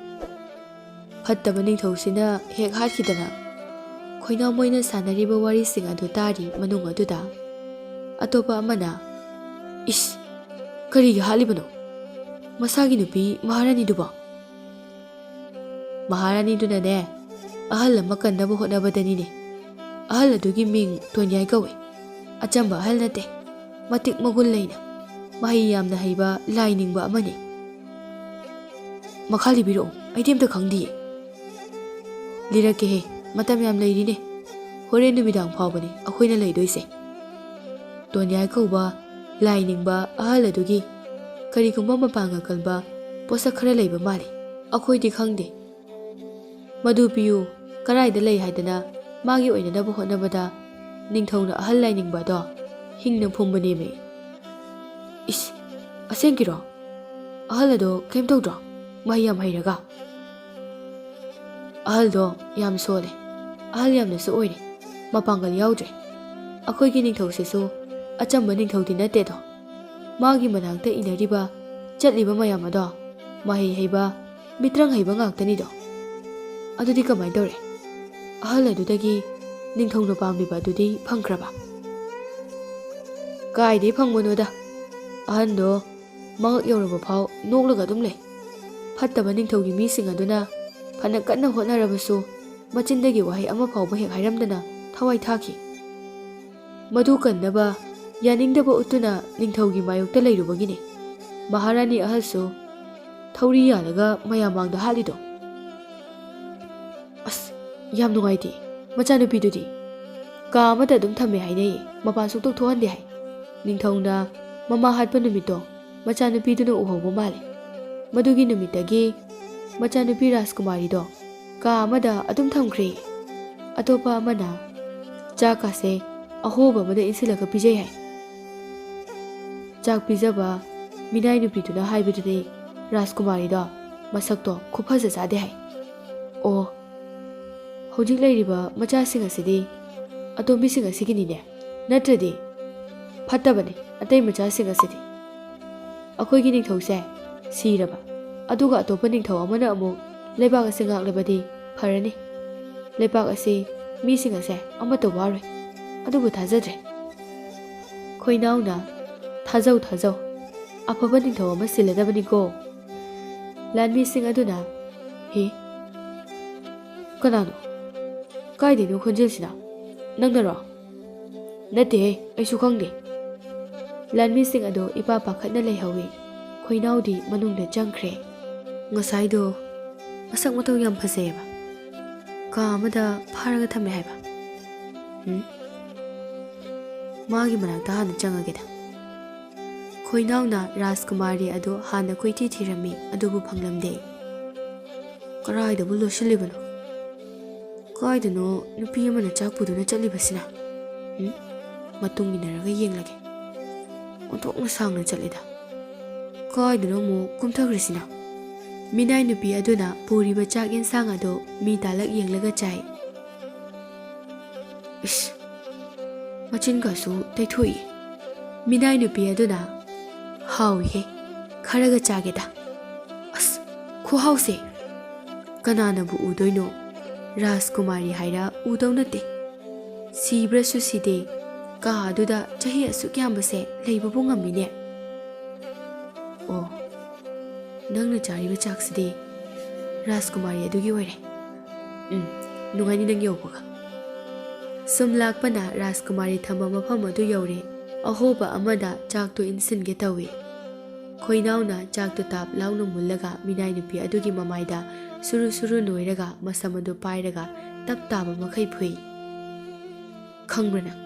ꯐꯠꯇꯕ ꯅꯤꯡꯊꯧꯁꯤꯅ ꯍꯦꯛ ꯍꯥꯠꯈꯤꯗꯅ, ꯈꯣꯏꯅꯥꯎ ꯃꯣꯏꯅ ꯁꯥꯟꯅꯔꯤꯕ ꯋꯥꯔꯤꯁꯤꯡ ꯑꯗꯨ ꯇꯥꯔꯤ ꯃꯅꯨꯡ ꯑꯗꯨꯗ ꯑꯇꯣꯞꯄ ꯑꯃꯅ, "ꯏꯁ, ꯀꯔꯤꯒꯤ ꯍꯥꯠꯂꯤꯕꯅꯣ? ꯃꯁꯥꯒꯤ ꯅꯨꯄꯤ ꯃꯍꯥꯔꯥꯅꯤꯗꯨꯕꯣ?" ꯃꯍꯥꯔꯥꯅꯤꯗꯨꯅꯅꯦ, ꯑꯍꯜ ꯑꯃ ꯀꯟꯅꯕ ꯍꯣꯠꯅꯕꯗꯅꯤꯅꯦ꯫ ꯑꯍꯜ ꯑꯗꯨꯒꯤ ꯃꯤꯡ ꯇꯣꯟꯌꯥꯏ ꯀꯧꯏ꯫ ꯑꯆꯝꯕ ꯑꯍꯜ ꯅꯠꯇꯦ꯫ ꯃꯇꯤꯛ ꯃꯒꯨꯟ ꯂꯩꯅ, ꯃꯍꯩ ꯌꯥꯝꯅ ꯍꯩꯕ, ꯂꯥꯏ ꯅꯤꯡꯕ ꯑꯃꯅꯤ꯫ "ꯃꯈꯥ ꯂꯤꯕꯤꯔꯛꯑꯣ, ꯑꯩꯗꯤ ꯑꯝꯇ ꯈꯪꯗꯤꯌꯦ꯫" "ꯂꯤꯔꯛꯀꯦꯍꯦ, ꯃꯇꯝ ꯌꯥꯝ ꯂꯩꯔꯤꯅꯦ꯫ ꯍꯣꯔꯦꯟ ꯅꯨꯃꯤꯗꯥꯡ ꯐꯥꯎꯕꯅꯤ ꯑꯩꯈꯣꯏꯅ ꯂꯩꯗꯣꯏꯁꯦ꯫" ꯇꯣꯟꯌꯥꯏ ꯀꯧꯕ ꯂꯥꯏ ꯅꯤꯡꯕ ꯑꯍꯜ ꯑꯗꯨꯒꯤ ꯀꯔꯤꯒꯨꯝꯕ ꯃꯄꯥꯡꯒꯜ ꯀꯟꯕ ꯄꯣꯠꯁꯛ ꯈꯔ ꯂꯩꯕ ꯃꯥꯜꯂꯤ꯫ ꯑꯩꯈꯣꯏꯗꯤ ꯈꯪꯗꯦ꯫ "ꯃꯗꯨ ꯄꯤꯌꯨ, ꯀꯔꯥꯏꯗ ꯂꯩ ꯍꯥꯏꯗꯅ ꯃꯥꯒꯤ ꯑꯣꯏꯅꯅꯕ ꯍꯣꯠꯅꯕꯗ ꯅꯤꯡꯊꯧꯅ ꯑꯍꯜ ꯂꯥꯏꯅꯤꯡꯕ ꯑꯗꯣ ꯍꯤꯡꯅ ꯐꯨꯝꯕꯅꯦꯃꯤ꯫" "ꯏꯁ, ꯑꯁꯦꯡꯀꯤꯔꯣ? ꯑꯍꯜ ꯑꯗꯣ ꯀꯩꯝ ꯇꯧꯗ꯭ꯔꯣ? ꯃꯍꯩ ꯌꯥꯝ ꯍꯩꯔꯒ?" "ꯑꯍꯜꯗꯣ ꯌꯥꯝ ꯁꯣꯜꯂꯦ, ꯑꯍꯜ ꯌꯥꯝꯅꯁꯨ ꯑꯣꯏꯔꯦ, ꯃꯄꯥꯡꯒꯜ ꯌꯥꯎꯗ꯭ꯔꯦ꯫ ꯑꯩꯈꯣꯏꯒꯤ ꯅꯤꯡꯊꯧꯁꯤꯁꯨ ꯑꯆꯝꯕ ꯅꯤꯡꯊꯧꯗꯤ ꯅꯠꯇꯦꯗꯣ꯫ ꯃꯥꯒꯤ ꯃꯅꯥꯛꯇ ꯏꯟꯅꯔꯤꯕ, ꯆꯠꯂꯤꯕ ꯃꯌꯥꯝ ꯑꯗꯣ ꯃꯍꯩ ꯍꯩꯕ, ꯃꯤꯇ꯭ꯔꯪ ꯍꯩꯕ ꯉꯥꯛꯇꯅꯤꯗꯣ꯫" "ꯑꯗꯨꯗꯤ ꯀꯃꯥꯏ ꯇꯧꯔꯦ? ꯑꯍꯜ ꯑꯗꯨꯗꯒꯤ ꯅꯤꯡꯊꯧꯅ ꯄꯥꯝꯂꯤꯕ ꯑꯗꯨꯗꯤ ꯐꯪꯈ꯭ꯔꯕ?" "ꯀꯥꯏꯗꯩ ꯐꯪꯕꯅꯣꯗ? ꯑꯍꯟꯗꯣ ꯃꯉꯛ ꯌꯧꯔꯕ ꯐꯥꯎ ꯅꯣꯛꯂꯒ ꯑꯗꯨꯝ ꯂꯩ꯫ ꯐꯠꯇꯕ ꯅꯤꯡꯊꯧꯒꯤ ꯃꯤꯁꯤꯡ ꯑꯗꯨꯅ ꯐꯅ ꯀꯟꯅ ꯍꯣꯠꯅꯔꯕꯁꯨ ꯃꯆꯤꯟꯗꯒꯤ ꯋꯥꯍꯩ ꯑꯃ ꯐꯥꯎꯕ ꯍꯦꯛ ꯍꯥꯏꯔꯝꯗꯅ ꯊꯋꯥꯏ ꯊꯥꯈꯤ꯫ ꯃꯗꯨ ꯀꯟꯅꯕ ꯌꯥꯅꯤꯡꯗꯕ ꯎꯠꯇꯨꯅ ꯅꯤꯡꯊꯧꯒꯤ ꯃꯥꯌꯣꯛꯇ ꯂꯩꯔꯨꯕꯒꯤꯅꯤ ꯃꯍꯥꯔꯥꯅꯤ ꯑꯍꯜꯁꯨ ꯊꯧꯔꯤ ꯌꯥꯜꯂꯒ ꯃꯌꯥꯝ ꯃꯥꯡꯗ ꯍꯥꯠꯂꯤꯗꯣ꯫" "ꯑꯁ, ꯌꯥꯝ ꯅꯨꯡꯉꯥꯏꯇꯦ꯫ ꯃꯆꯥꯅꯨꯄꯤꯗꯨꯗꯤ ꯀꯥ ꯑꯃꯗ ꯑꯗꯨꯝ ꯊꯝꯃꯦ ꯍꯥꯏꯅꯩꯌꯦ, ꯃꯄꯥꯟ ꯁꯨꯛꯊꯣꯛ ꯊꯣꯛꯍꯟꯗꯦ ꯍꯥꯏ꯫ ꯅꯤꯡꯊꯧꯅ ꯃꯃꯥ ꯍꯥꯠꯄ ꯅꯨꯃꯤꯠꯇꯣ ꯃꯆꯥꯅꯨꯄꯤꯗꯨꯅ ꯎꯍꯧꯕ ꯃꯥꯜꯂꯦ꯫ ꯃꯗꯨꯒꯤ ꯅꯨꯃꯤꯠꯇꯒꯤ ꯃꯆꯥꯅꯨꯄꯤ ꯔꯥꯖꯀꯨꯃꯥꯔꯤꯗꯣ ꯀꯥ ꯑꯃꯗ ꯑꯗꯨꯝ ꯊꯝꯈ꯭ꯔꯦ꯫" ꯑꯇꯣꯞꯄ ꯑꯃꯅ, "ꯆꯥꯛꯀꯁꯦ ꯑꯍꯣꯕ ꯑꯃꯗ ꯏꯟꯁꯤꯜꯂꯒ ꯄꯤꯖꯩ ꯍꯥꯏ꯫" ꯆꯥꯛ ꯄꯤꯖꯕ ꯃꯤꯅꯥꯏ ꯅꯨꯄꯤꯗꯨꯅ ꯍꯥꯏꯕꯗꯨꯗꯤ ꯔꯥꯖꯀꯨꯃꯥꯔꯤꯗꯣ ꯃꯁꯛꯇꯣ ꯈꯨꯐꯖ ꯆꯥꯗꯦ ꯍꯥꯏ꯫ "ꯑꯣ, ꯍꯧꯖꯤꯛ ꯂꯩꯔꯤꯕ ꯃꯆꯥꯁꯤꯡ ꯑꯁꯤꯗꯤ ꯑꯇꯣꯝꯕꯤꯁꯤꯡ ꯑꯁꯤꯒꯤꯅꯤꯅꯦ, ꯅꯠꯇ꯭ꯔꯗꯤ ꯐꯠꯇꯕꯅꯤ ꯑꯇꯩ ꯃꯆꯥꯁꯤꯡ ꯑꯁꯤꯗꯤ꯫ ꯑꯩꯈꯣꯏꯒꯤ ꯅꯤꯡꯊꯧꯁꯦ ꯁꯤꯔꯕ, ꯑꯗꯨꯒ ꯑꯇꯣꯞꯄ ꯅꯤꯡꯊꯧ ꯑꯃꯅ ꯑꯃꯨꯛ ꯂꯩꯕꯥꯛ ꯑꯁꯤ ꯉꯥꯛꯂꯕꯗꯤ ꯐꯔꯅꯤ꯫ ꯂꯩꯕꯥꯛ ꯑꯁꯤ ꯃꯤꯁꯤꯡ ꯑꯁꯦ ꯑꯃꯠꯇ ꯋꯥꯔꯣꯏ꯫ ꯑꯗꯨꯕꯨ ꯊꯥꯖꯗ꯭ꯔꯦ꯫ ꯈꯣꯏꯅꯥꯎꯅ, "ꯊꯥꯖꯧ, ꯊꯥꯖꯧ꯫ ꯑꯐꯕ ꯅꯤꯡꯊꯧ ꯑꯃ ꯁꯤꯜꯂꯗꯕꯅꯤꯀꯣ꯫" ꯂꯥꯟꯃꯤꯁꯤꯡ ꯑꯗꯨꯅ, "ꯍꯤ? ꯀꯅꯥꯅꯣ? ꯀꯥꯏꯗꯩꯅꯣ ꯈꯣꯟꯖꯦꯜꯁꯤꯅ? ꯅꯪꯅꯔꯣ?" "ꯅꯠꯇꯦꯍꯦ, ꯑꯩꯁꯨ ꯈꯪꯗꯦ꯫" ꯂꯥꯟꯃꯤꯁꯤꯡ ꯑꯗꯨ ꯏꯄꯥ ꯄꯥꯈꯠꯅ ꯂꯩꯍꯧꯏ꯫ ꯈꯣꯏꯅꯥꯎꯗꯤ ꯃꯅꯨꯡꯗ ꯆꯪꯈ꯭ꯔꯦ꯫ "ꯉꯁꯥꯏꯗꯣ ꯃꯁꯛ ꯃꯇꯧ ꯌꯥꯝ ꯐꯖꯩꯌꯦꯕ꯫ ꯀꯥ ꯑꯃꯗ ꯐꯥꯔꯒ ꯊꯝꯃꯦ ꯍꯥꯏꯕ꯫ ꯎꯝ? ꯃꯥꯒꯤ ꯃꯅꯥꯛꯇ ꯍꯥꯟꯅ ꯆꯪꯉꯒꯦꯗ꯫" ꯈꯣꯏꯅꯥꯎꯅ ꯔꯥꯖꯀꯨꯃꯥꯔꯤ ꯑꯗꯨ ꯍꯥꯟꯅ ꯀꯣꯏꯊꯤ ꯊꯤꯔꯝꯃꯤ, ꯑꯗꯨꯕꯨ ꯐꯪꯂꯝꯗꯦ꯫ "ꯀꯔꯥꯏꯗꯕꯨ ꯂꯣꯠꯁꯤꯜꯂꯤꯕꯅꯣ? ꯀꯥꯏꯗꯅꯣ ꯅꯨꯄꯤ ꯑꯃꯅ ꯆꯥꯛ ꯄꯨꯗꯨꯅ ꯆꯠꯂꯤꯕꯁꯤꯅ? ꯎꯝ? ꯃꯇꯨꯡ ꯏꯟꯅꯔꯒ ꯌꯦꯡꯂꯒꯦ꯫ ꯑꯣꯟꯊꯣꯛꯅ ꯁꯥꯡꯅ ꯆꯠꯂꯤꯗ꯫ ꯀꯥꯏꯗꯅꯣ ꯑꯃꯨꯛ ꯀꯨꯝꯊꯈ꯭ꯔꯤꯁꯤꯅ?" ꯃꯤꯅꯥꯏ ꯅꯨꯄꯤ ꯑꯗꯨꯅ ꯄꯨꯔꯤꯕ ꯆꯥꯛ ꯌꯦꯟꯁꯥꯡ ꯑꯗꯨ ꯃꯤ ꯇꯥꯂꯛ ꯌꯦꯡꯂꯒ ꯆꯥꯏ꯫ ꯏꯁ, ꯃꯆꯤꯟꯒꯁꯨ ꯇꯩꯊꯣꯛꯏ꯫ ꯃꯤꯅꯥꯏ ꯅꯨꯄꯤ ꯑꯗꯨꯅ, "ꯍꯥꯎꯏꯍꯦ, ꯈꯔꯒ ꯆꯥꯒꯦꯗ꯫ ꯑꯁ, ꯈꯨꯍꯥꯎꯁꯦ! ꯀꯅꯥꯅꯕꯨ ꯎꯗꯣꯏꯅꯣ? ꯔꯥꯖꯀꯨꯃꯥꯔꯤ ꯍꯥꯏꯔ ꯎꯗꯧ ꯅꯠꯇꯦ꯫ ꯁꯤꯕ꯭ꯔꯁꯨ ꯁꯤꯗꯦ, ꯀꯥ ꯑꯗꯨꯗ ꯆꯍꯤ ꯑꯁꯨꯛ ꯌꯥꯝꯕꯁꯦ ꯂꯩꯕꯕꯨ ꯉꯝꯃꯤꯅꯦ꯫ ꯑꯣ, ꯅꯪꯅ ꯆꯥꯔꯤꯕ ꯆꯥꯛꯁꯤꯗꯤ ꯔꯥꯖꯀꯨꯃꯥꯔꯤ ꯑꯗꯨꯒꯤ ꯑꯣꯏꯔꯦ꯫ ꯎꯝ, ꯅꯨꯡꯉꯥꯏꯅꯤ ꯅꯪ ꯌꯧꯕꯒ꯫" ꯁꯨꯝ ꯂꯥꯛꯄꯅ ꯔꯥꯖꯀꯨꯃꯥꯔꯤ ꯊꯝꯕ ꯃꯐꯝ ꯑꯗꯨ ꯌꯧꯔꯦ꯫ ꯑꯍꯣꯕ ꯑꯃꯗ ꯆꯥꯛꯇꯨ ꯏꯟꯁꯤꯟꯒꯦ ꯇꯧꯏ꯫ ꯈꯣꯏꯅꯥꯎꯅ ꯆꯥꯛꯇꯨ ꯇꯥꯞ ꯂꯥꯎꯅ ꯃꯨꯜꯂꯒ ꯃꯤꯅꯥꯏ ꯅꯨꯄꯤ ꯑꯗꯨꯒꯤ ꯃꯃꯥꯏꯗ ꯁꯨꯔꯨ ꯁꯨꯔꯨ ꯅꯣꯏꯔꯒ ꯃꯁꯝ ꯑꯗꯨ ꯄꯥꯏꯔꯒ ꯇꯞ ꯇꯥꯕ ꯃꯈꯩ ꯐꯨꯏ꯫ "ꯈꯪꯕ꯭ꯔ ꯅꯪ?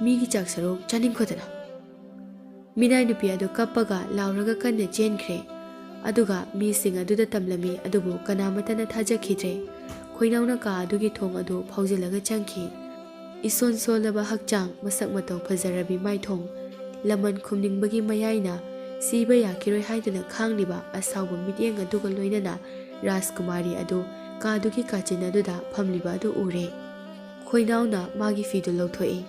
ꯃꯤꯒꯤ ꯆꯥꯛ ꯁꯔꯨꯛ ꯆꯥꯅꯤꯡꯈꯣꯗꯅ꯫" ꯃꯤꯅꯥꯏ ꯅꯨꯄꯤ ꯑꯗꯨ ꯀꯞꯄꯒ ꯂꯥꯎꯔꯒ ꯀꯟꯅ ꯆꯦꯟꯈ꯭ꯔꯦ꯫ ꯑꯗꯨꯒ ꯃꯤꯁꯤꯡ ꯑꯗꯨꯗ ꯇꯝꯂꯝꯃꯤ, ꯑꯗꯨꯕꯨ ꯀꯅꯥꯃꯠꯇꯅ ꯊꯥꯖꯈꯤꯗ꯭ꯔꯦ꯫ ꯈꯣꯏꯅꯥꯎꯅ ꯀꯥ ꯑꯗꯨꯒꯤ ꯊꯣꯡ ꯑꯗꯨ ꯐꯥꯎꯖꯤꯜꯂꯒ ꯆꯪꯈꯤ꯫ ꯏꯁꯣꯟ ꯁꯣꯜꯂꯕ ꯍꯛꯆꯥꯡ, ꯃꯁꯛ ꯃꯇꯧ ꯐꯖꯔꯕꯤ ꯃꯥꯏꯊꯣꯡ, ꯂꯃꯟ ꯈꯨꯝꯅꯤꯡꯕꯒꯤ ꯃꯌꯥꯏꯅ ꯁꯤꯕ ꯌꯥꯈꯤꯔꯣꯏ ꯍꯥꯏꯗꯨꯅ ꯈꯥꯡꯂꯤꯕ ꯑꯁꯥꯎꯕ ꯃꯤꯠꯌꯦꯡ ꯑꯗꯨꯒ ꯂꯣꯏꯅꯅ ꯔꯥꯖꯀꯨꯃꯥꯔꯤ ꯑꯗꯨ ꯀꯥꯗꯨꯒꯤ ꯀꯥꯆꯤꯟ ꯑꯗꯨꯗ ꯐꯝꯂꯤꯕ ꯑꯗꯨ ꯎꯔꯦ꯫ ꯈꯣꯏꯅꯥꯎꯅ ꯃꯥꯒꯤ ꯐꯤꯗꯨ ꯂꯧꯊꯣꯛꯏ꯫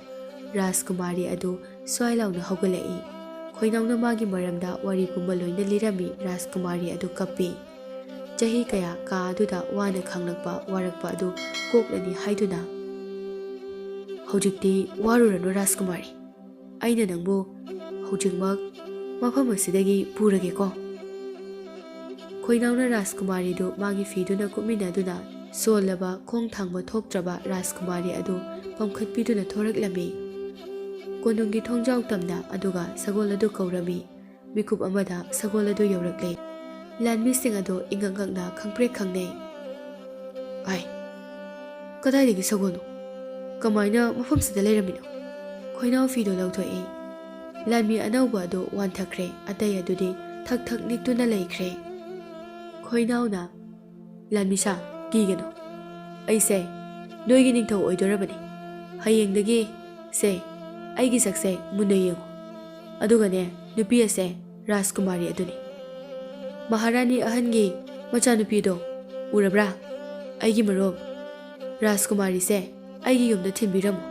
ꯔꯥꯖꯀꯨꯃꯥꯔꯤ ꯑꯗꯨ ꯁ꯭ꯋꯥꯏ ꯂꯥꯎꯅ ꯍꯧꯒꯠꯂꯛꯏ꯫ ꯈꯣꯏꯅꯥꯎꯅ ꯃꯥꯒꯤ ꯃꯔꯝꯗ ꯋꯥꯔꯤ ꯄꯨꯝꯕ ꯂꯣꯏꯅ ꯂꯤꯔꯝꯃꯤ꯫ ꯔꯥꯖꯀꯨꯃꯥꯔꯤ ꯑꯗꯨ ꯀꯞꯄꯤ꯫ ꯆꯍꯤ ꯀꯌꯥ ꯀꯥ ꯑꯗꯨꯗ ꯋꯥꯅ ꯈꯥꯡꯂꯛꯄ, ꯋꯥꯔꯛꯄ ꯑꯗꯨ ꯀꯣꯛꯂꯅꯤ ꯍꯥꯏꯗꯨꯅ꯫ "ꯍꯧꯖꯤꯛꯇꯤ ꯋꯥꯔꯨꯔꯅꯨ ꯔꯥꯖꯀꯨꯃꯥꯔꯤ, ꯑꯩꯅ ꯅꯪꯕꯨ ꯍꯧꯖꯤꯛꯃꯛ ꯃꯐꯝ ꯑꯁꯤꯗꯒꯤ ꯄꯨꯔꯒꯦꯀꯣ꯫" ꯈꯣꯏꯅꯥꯎꯅ ꯔꯥꯖꯀꯨꯃꯥꯔꯤꯗꯨ ꯃꯥꯒꯤ ꯐꯤꯗꯨꯅ ꯀꯨꯞꯃꯤꯟꯅꯗꯨꯅ ꯁꯣꯜꯂꯕ, ꯈꯣꯡ ꯊꯥꯡꯕ ꯊꯣꯛꯇ꯭ꯔꯕ ꯔꯥꯖꯀꯨꯃꯥꯔꯤ ꯑꯗꯨ ꯄꯝꯈꯠꯄꯤꯗꯨꯅ ꯊꯣꯔꯛꯂꯝꯃꯤ꯫ ꯀꯣꯅꯨꯡꯒꯤ ꯊꯣꯡꯖꯥꯎ ꯇꯝꯅ ꯑꯗꯨꯒ ꯁꯒꯣꯜ ꯑꯗꯨ ꯀꯧꯔꯝꯃꯤ꯫ ꯃꯤꯀꯨꯞ ꯑꯃꯗ ꯁꯒꯣꯜ ꯑꯗꯨ ꯌꯧꯔꯛꯂꯦ꯫ ꯂꯥꯟꯃꯤꯁꯤꯡ ꯑꯗꯨ ꯏꯉꯛ ꯉꯛꯅ ꯈꯪꯄ꯭ꯔꯦꯛ ꯈꯪꯅꯩ꯫ "ꯑꯥꯏ, ꯀꯗꯥꯏꯗꯒꯤ ꯁꯒꯣꯜꯅꯣ? ꯀꯃꯥꯏꯅ ꯃꯐꯝꯁꯤꯗ ꯂꯩꯔꯝꯃꯤꯅꯣ?" ꯈꯣꯏꯅꯥꯎ ꯐꯤꯗꯨ ꯂꯧꯊꯣꯛꯏ꯫ ꯂꯥꯟꯃꯤ ꯑꯅꯧꯕ ꯑꯗꯨ ꯋꯥꯟꯊꯈ꯭ꯔꯦ, ꯑꯇꯩ ꯑꯗꯨꯗꯤ ꯊꯛ ꯊꯛ ꯅꯤꯛꯇꯨꯅ ꯂꯩꯈ꯭ꯔꯦ꯫ ꯈꯣꯏꯅꯥꯎꯅ, "ꯂꯥꯟꯃꯤꯁꯥ, ꯀꯤꯒꯅꯨ꯫ ꯑꯩꯁꯦ ꯅꯣꯏꯒꯤ ꯅꯤꯡꯊꯧ ꯑꯣꯏꯗꯣꯔꯕꯅꯤ꯫ ꯍꯌꯦꯡꯗꯒꯤ ꯁꯦ, ꯑꯩꯒꯤ ꯁꯛꯁꯦ ꯃꯨꯟꯅ ꯌꯦꯡꯉꯨ꯫ ꯑꯗꯨꯒꯅꯦ, ꯅꯨꯄꯤ ꯑꯁꯦ ꯔꯥꯖꯀꯨꯃꯥꯔꯤ ꯑꯗꯨꯅꯤ꯫ ꯃꯍꯥꯔꯥꯅꯤ ꯑꯍꯟꯒꯤ ꯃꯆꯥꯅꯨꯄꯤꯗꯣ ꯎꯔꯕ꯭ꯔꯥ? ꯑꯩꯒꯤ ꯃꯔꯨꯞ, ꯔꯥꯖꯀꯨꯃꯥꯔꯤꯁꯦ ꯑꯩꯒꯤ ꯌꯨꯝꯗ ꯊꯤꯟꯕꯤꯔꯝꯃꯨ꯫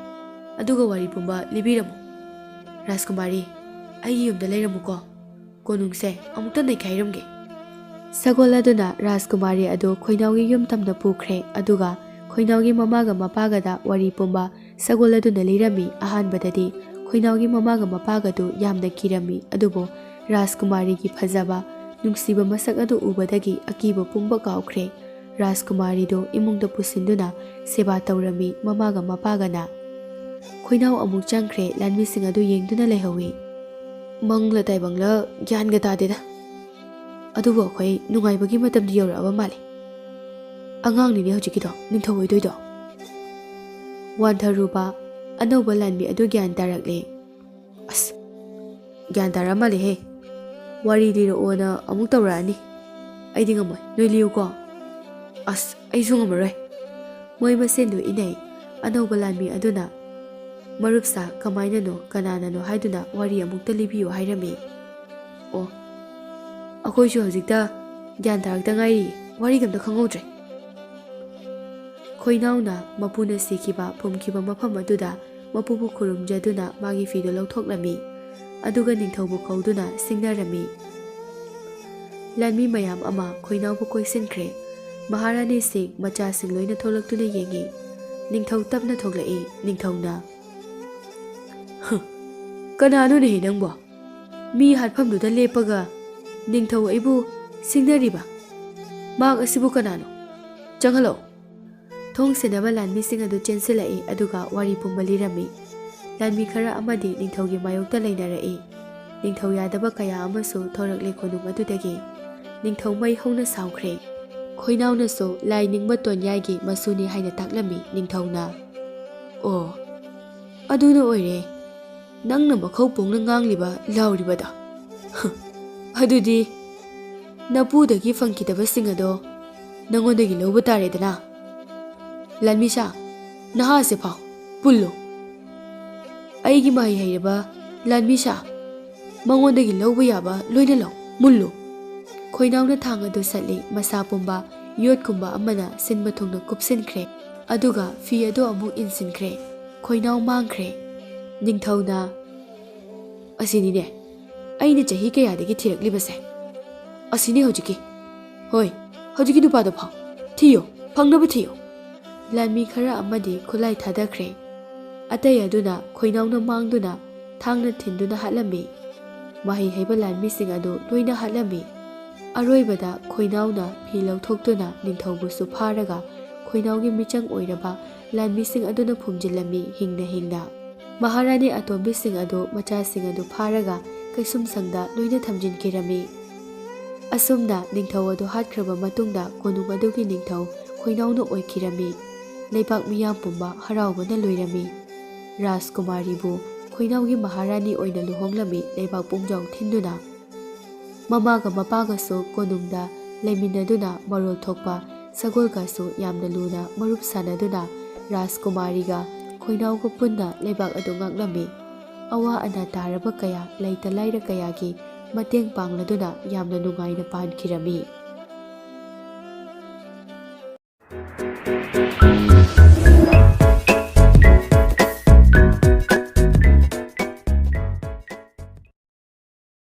ꯑꯗꯨꯒ ꯋꯥꯔꯤ ꯄꯨꯝꯕ ꯂꯤꯕꯤꯔꯝꯃꯨ꯫ ꯔꯥꯖꯀꯨꯃꯥꯔꯤ, ꯑꯩꯒꯤ ꯌꯨꯝꯗ ꯂꯩꯔꯝꯃꯨꯀꯣ꯫ ꯀꯣꯅꯨꯡꯁꯦ ꯑꯃꯨꯛꯇ ꯅꯩꯈꯥꯏꯔꯝꯒꯦ꯫" ꯁꯒꯣꯜ ꯑꯗꯨꯅ ꯔꯥꯖꯀꯨꯃꯥꯔꯤ ꯑꯗꯨ ꯈꯣꯏꯅꯥꯎꯒꯤ ꯌꯨꯝ ꯇꯝꯅ ꯄꯨꯈ꯭ꯔꯦ, ꯑꯗꯨꯒ ꯈꯣꯏꯅꯥꯎꯒꯤ ꯃꯃꯥꯒ ꯃꯄꯥꯒꯗ ꯋꯥꯔꯤ ꯄꯨꯝꯕ ꯁꯒꯣꯜ ꯑꯗꯨꯅ ꯂꯤꯔꯝꯃꯤ꯫ ꯑꯍꯥꯟꯕꯗꯗꯤ ꯈꯣꯏꯅꯥꯎꯒꯤ ꯃꯃꯥꯒ ꯃꯄꯥꯒꯗꯨ ꯌꯥꯝꯅ ꯀꯤꯔꯝꯃꯤ, ꯑꯗꯨꯕꯨ ꯔꯥꯖꯀꯨꯃꯥꯔꯤꯒꯤ ꯐꯖꯕ, ꯅꯨꯡꯁꯤꯕ ꯃꯁꯛ ꯑꯗꯨ ꯎꯕꯗꯒꯤ ꯑꯀꯤꯕ ꯄꯨꯝꯕ ꯀꯥꯎꯈ꯭ꯔꯦ꯫ ꯔꯥꯖꯀꯨꯃꯥꯔꯤꯗꯨ ꯏꯃꯨꯡꯗ ꯄꯨꯁꯤꯟꯗꯨꯅ ꯁꯦꯕꯥ ꯇꯧꯔꯝꯃꯤ ꯃꯃꯥꯒ ꯃꯄꯥꯒꯅ꯫ ꯈꯣꯏꯅꯥꯎ ꯑꯃꯨꯛ ꯆꯪꯈ꯭ꯔꯦ, ꯂꯥꯟꯃꯤꯁꯤꯡ ꯑꯗꯨ ꯌꯦꯡꯗꯨꯅ ꯂꯩꯍꯧꯏ꯫ "ꯃꯪꯂ ꯇꯥꯏꯕꯪꯂ ꯒ꯭ꯌꯥꯟꯒ ꯇꯥꯗꯦꯗ꯫ ꯑꯗꯨꯕꯨ ꯑꯩꯈꯣꯏ ꯅꯨꯡꯉꯥꯏꯕꯒꯤ ꯃꯇꯝꯗꯤ ꯌꯧꯔꯛꯑꯕ ꯃꯥꯜꯂꯦ꯫ ꯑꯉꯥꯡꯅꯤꯅꯦ ꯍꯧꯖꯤꯛꯀꯤꯗꯣ, ꯅꯤꯡꯊꯧ ꯑꯣꯏꯗꯣꯏꯗꯣ꯫" ꯋꯥꯟꯊꯔꯨꯕ ꯑꯅꯧꯕ ꯂꯥꯟꯃꯤ ꯑꯗꯨ ꯒ꯭ꯌꯥꯟ ꯇꯥꯔꯛꯂꯦ꯫ "ꯑꯁ, ꯒ꯭ꯌꯥꯟ ꯇꯥꯔꯛꯑ ꯃꯥꯜꯂꯦꯍꯦ꯫ ꯋꯥꯔꯤ ꯂꯤꯔꯛꯑꯣꯅ ꯑꯃꯨꯛ ꯇꯧꯔꯛꯑꯅꯤ꯫ ꯑꯩꯗꯤ ꯉꯝꯃꯣꯏ, ꯅꯣꯏ ꯂꯤꯌꯨꯀꯣ꯫" "ꯑꯁ, ꯑꯩꯁꯨ ꯉꯝꯃꯔꯣꯏ꯫" ꯃꯣꯏ ꯃꯁꯦꯟꯗꯨ ꯏꯟꯅꯩ꯫ ꯑꯅꯧꯕ ꯂꯥꯟꯃꯤ ꯑꯗꯨꯅ, "ꯃꯔꯨꯞ ꯁꯥ, ꯀꯃꯥꯏꯅꯅꯣ, ꯀꯅꯥꯅꯅꯣ ꯍꯥꯏꯗꯨꯅ ꯋꯥꯔꯤ ꯑꯃꯨꯛꯇ ꯂꯤꯕꯤꯌꯨ ꯍꯥꯏꯔꯝꯃꯤ꯫" "ꯑꯣ, ꯑꯩꯈꯣꯏꯁꯨ ꯍꯧꯖꯤꯛꯇ ꯒ꯭ꯌꯥꯟ ꯇꯥꯔꯛꯇ ꯉꯥꯏꯔꯤ, ꯋꯥꯔꯤꯒ ꯑꯝꯇ ꯈꯪꯍꯧꯗ꯭ꯔꯦ꯫" ꯈꯣꯏꯅꯥꯎꯅ ꯃꯄꯨꯅ ꯁꯤꯈꯤꯕ ꯐꯨꯝꯈꯤꯕ ꯃꯐꯝ ꯑꯗꯨꯗ ꯃꯄꯨꯕꯨ ꯈꯨꯔꯨꯝꯖꯗꯨꯅ ꯃꯥꯒꯤ ꯐꯤꯗꯨ ꯂꯧꯊꯣꯛꯂꯝꯃꯤ꯫ ꯑꯗꯨꯒ ꯅꯤꯡꯊꯧꯕꯨ ꯀꯧꯗꯨꯅ ꯁꯤꯡꯅꯔꯝꯃꯤ꯫ ꯂꯥꯟꯃꯤ ꯃꯌꯥꯝ ꯑꯃ ꯈꯣꯏꯅꯥꯎꯕꯨ ꯀꯣꯏꯁꯤꯟꯈ꯭ꯔꯦ꯫ ꯃꯍꯥꯔꯥꯅꯤꯁꯤꯡ, ꯃꯆꯥꯁꯤꯡ ꯂꯣꯏꯅ ꯊꯣꯛꯂꯛꯇꯨꯅ ꯌꯦꯡꯉꯤ꯫ ꯅꯤꯡꯊꯧ ꯇꯞꯅ ꯊꯣꯛꯂꯛꯏ꯫ ꯅꯤꯡꯊꯧꯅ, "ꯍ, ꯀꯅꯥꯅꯣꯅꯦꯍꯦ ꯅꯪꯕꯣ? ꯃꯤ ꯍꯥꯠꯐꯝꯗꯨꯗ ꯂꯦꯞꯄꯒ ꯅꯤꯡꯊꯧ ꯑꯩꯕꯨ ꯁꯤꯡꯅꯔꯤꯕ? ꯃꯍꯥꯛ ꯑꯁꯤꯕꯨ ꯀꯅꯥꯅꯣ? ꯆꯪꯍꯜꯂꯛꯑꯣ!" ꯊꯣꯡ ꯁꯦꯟꯅꯕ ꯂꯥꯟꯃꯤꯁꯤꯡ ꯑꯗꯨ ꯆꯦꯟꯁꯤꯜꯂꯛꯏ, ꯑꯗꯨꯒ ꯋꯥꯔꯤ ꯄꯨꯝꯕ ꯂꯤꯔꯝꯃꯤ꯫ ꯂꯥꯟꯃꯤ ꯈꯔ ꯑꯃꯗꯤ ꯅꯤꯡꯊꯧꯒꯤ ꯃꯥꯌꯣꯛꯇ ꯂꯩꯅꯔꯛꯏ꯫ ꯅꯤꯡꯊꯧ ꯌꯥꯗꯕ ꯀꯌꯥ ꯑꯃꯁꯨ ꯊꯣꯔꯛꯂꯦ ꯀꯣꯅꯨꯡ ꯑꯗꯨꯗꯒꯤ꯫ ꯅꯤꯡꯊꯧ ꯃꯩ ꯍꯧꯅ ꯁꯥꯎꯈ꯭ꯔꯦ꯫ ꯈꯣꯏꯅꯥꯎꯅꯁꯨ ꯂꯥꯏ ꯅꯤꯡꯕ ꯇꯣꯟꯌꯥꯏꯒꯤ ꯃꯁꯨꯅꯤ ꯍꯥꯏꯅ ꯇꯥꯛꯂꯝꯃꯤ꯫ ꯅꯤꯡꯊꯧꯅ, "ꯑꯣ, ꯑꯗꯨꯅ ꯑꯣꯏꯔꯦ ꯅꯪꯅ ꯃꯈꯧ ꯄꯣꯡꯅ ꯉꯥꯡꯂꯤꯕ, ꯂꯥꯎꯔꯤꯕꯗꯣ꯫ ꯍ, ꯑꯗꯨꯗꯤ ꯅꯄꯨꯗꯒꯤ ꯐꯪꯈꯤꯗꯕꯁꯤꯡ ꯑꯗꯣ ꯅꯉꯣꯟꯗꯒꯤ ꯂꯧꯕ ꯇꯥꯔꯦꯗꯅ꯫ ꯂꯥꯟꯃꯤꯁꯥ, ꯅꯍꯥꯁꯦ ꯐꯥꯎ, ꯄꯨꯜꯂꯨ꯫ ꯑꯩꯒꯤ ꯃꯍꯩ ꯍꯩꯔꯕ ꯂꯥꯟꯃꯤꯁꯥ, ꯃꯉꯣꯟꯗꯒꯤ ꯂꯧꯕ ꯌꯥꯕ ꯂꯣꯏꯅ ꯂꯧ, ꯃꯨꯜꯂꯨ!" ꯈꯣꯏꯅꯥꯎꯅ ꯊꯥꯡ ꯑꯗꯨ ꯁꯠꯂꯤ, ꯃꯁꯥ ꯄꯨꯝꯕ ꯌꯣꯠꯀꯨꯝꯕ ꯑꯃꯅ ꯁꯤꯟꯕ ꯊꯨꯡꯅ ꯀꯨꯞꯁꯤꯟꯈ꯭ꯔꯦ, ꯑꯗꯨꯒ ꯐꯤ ꯑꯗꯨ ꯑꯃꯨꯛ ꯏꯟꯁꯤꯟꯈ꯭ꯔꯦ꯫ ꯈꯣꯏꯅꯥꯎ ꯃꯥꯡꯈ꯭ꯔꯦ꯫ ꯅꯤꯡꯊꯧꯅ, "ꯑꯁꯤꯅꯤꯅꯦ ꯑꯩꯅ ꯆꯍꯤ ꯀꯌꯥꯗꯒꯤ ꯊꯤꯔꯛꯂꯤꯕꯁꯦ꯫ ꯑꯁꯤꯅꯤ ꯍꯧꯖꯤꯛꯀꯤ꯫ ꯍꯣꯏ, ꯍꯧꯖꯤꯛꯀꯤ ꯅꯨꯄꯥꯗꯣ ꯐꯥꯎ꯫ ꯊꯤꯌꯣ, ꯐꯪꯅꯕ ꯊꯤꯌꯣ!" ꯂꯥꯟꯃꯤ ꯈꯔ ꯑꯃꯗꯤ ꯈꯨꯠꯂꯥꯏ ꯊꯥꯗꯈ꯭ꯔꯦ꯫ ꯑꯇꯩ ꯑꯗꯨꯅ ꯈꯣꯏꯅꯥꯎꯅ ꯃꯥꯡꯗꯨꯅ ꯊꯥꯡꯅ ꯊꯤꯟꯗꯨꯅ ꯍꯥꯠꯂꯝꯃꯤ꯫ ꯃꯍꯩ ꯍꯩꯕ ꯂꯥꯟꯃꯤꯁꯤꯡ ꯑꯗꯨ ꯂꯣꯏꯅ ꯍꯥꯠꯂꯝꯃꯤ꯫ ꯑꯔꯣꯏꯕꯗ ꯈꯣꯏꯅꯥꯎꯅ ꯐꯤ ꯂꯧꯊꯣꯛꯇꯨꯅ ꯅꯤꯡꯊꯧꯕꯨꯁꯨ ꯐꯥꯔꯒ ꯈꯣꯏꯅꯥꯎꯒꯤ ꯃꯤꯆꯪ ꯑꯣꯏꯔꯕ ꯂꯥꯟꯃꯤꯁꯤꯡ ꯑꯗꯨꯅ ꯐꯨꯝꯖꯤꯜꯂꯝꯃꯤ, ꯍꯤꯡꯅ ꯍꯤꯡꯅ꯫ ꯃꯍꯥꯔꯥꯅꯤ ꯑꯇꯣꯝꯕꯤꯁꯤꯡ ꯑꯗꯨ, ꯃꯆꯥꯁꯤꯡ ꯑꯗꯨ ꯐꯥꯔꯒ ꯀꯩꯁꯨꯝꯁꯪꯗ ꯂꯣꯏꯅ ꯊꯝꯖꯤꯟꯈꯤꯔꯝꯃꯤ꯫ ꯑꯁꯨꯝꯅ ꯅꯤꯡꯊꯧ ꯑꯗꯨ ꯍꯥꯠꯈ꯭ꯔꯕ ꯃꯇꯨꯡꯗ ꯀꯣꯅꯨꯡ ꯑꯗꯨꯒꯤ ꯅꯤꯡꯊꯧ ꯈꯣꯏꯅꯥꯎꯅ ꯑꯣꯏꯈꯤꯔꯝꯃꯤ꯫ ꯂꯩꯕꯥꯛ ꯃꯤꯌꯥꯝ ꯄꯨꯝꯕ ꯍꯔꯥꯎꯕꯅ ꯂꯣꯏꯔꯝꯃꯤ꯫ ꯔꯥꯖꯀꯨꯃꯥꯔꯤꯕꯨ ꯈꯣꯏꯅꯥꯎꯒꯤ ꯃꯍꯥꯔꯥꯅꯤ ꯑꯣꯏꯅ ꯂꯨꯍꯣꯡꯂꯝꯃꯤ, ꯂꯩꯕꯥꯛ ꯄꯨꯡꯖꯥꯎ ꯊꯤꯟꯗꯨꯅ꯫ ꯃꯃꯥꯒ ꯃꯄꯥꯒꯁꯨ ꯀꯣꯅꯨꯡꯗ ꯂꯩꯃꯤꯟꯅꯗꯨꯅ ꯃꯔꯣꯜ ꯊꯣꯛꯄ ꯁꯒꯣꯜꯒꯁꯨ ꯌꯥꯝꯅ ꯂꯨꯅ ꯃꯔꯨꯞ ꯁꯥꯟꯅꯗꯨꯅ ꯔꯥꯖꯀꯨꯃꯥꯔꯤꯒ ꯈꯣꯏꯅꯥꯎꯒ ꯄꯨꯟꯅ ꯂꯩꯕꯥꯛ ꯑꯗꯨ ꯉꯥꯛꯂꯝꯃꯤ꯫ ꯑꯋꯥ ꯑꯅꯥ ꯇꯥꯔꯕ ꯀꯌꯥ, ꯂꯩꯇ ꯂꯥꯏꯔ ꯀꯌꯥꯒꯤ ꯃꯇꯦꯡ ꯄꯥꯡꯂꯗꯨꯅ ꯌꯥꯝꯅ ꯅꯨꯡꯉꯥꯏꯅ ꯄꯥꯟꯈꯤꯔꯝꯃꯤ꯫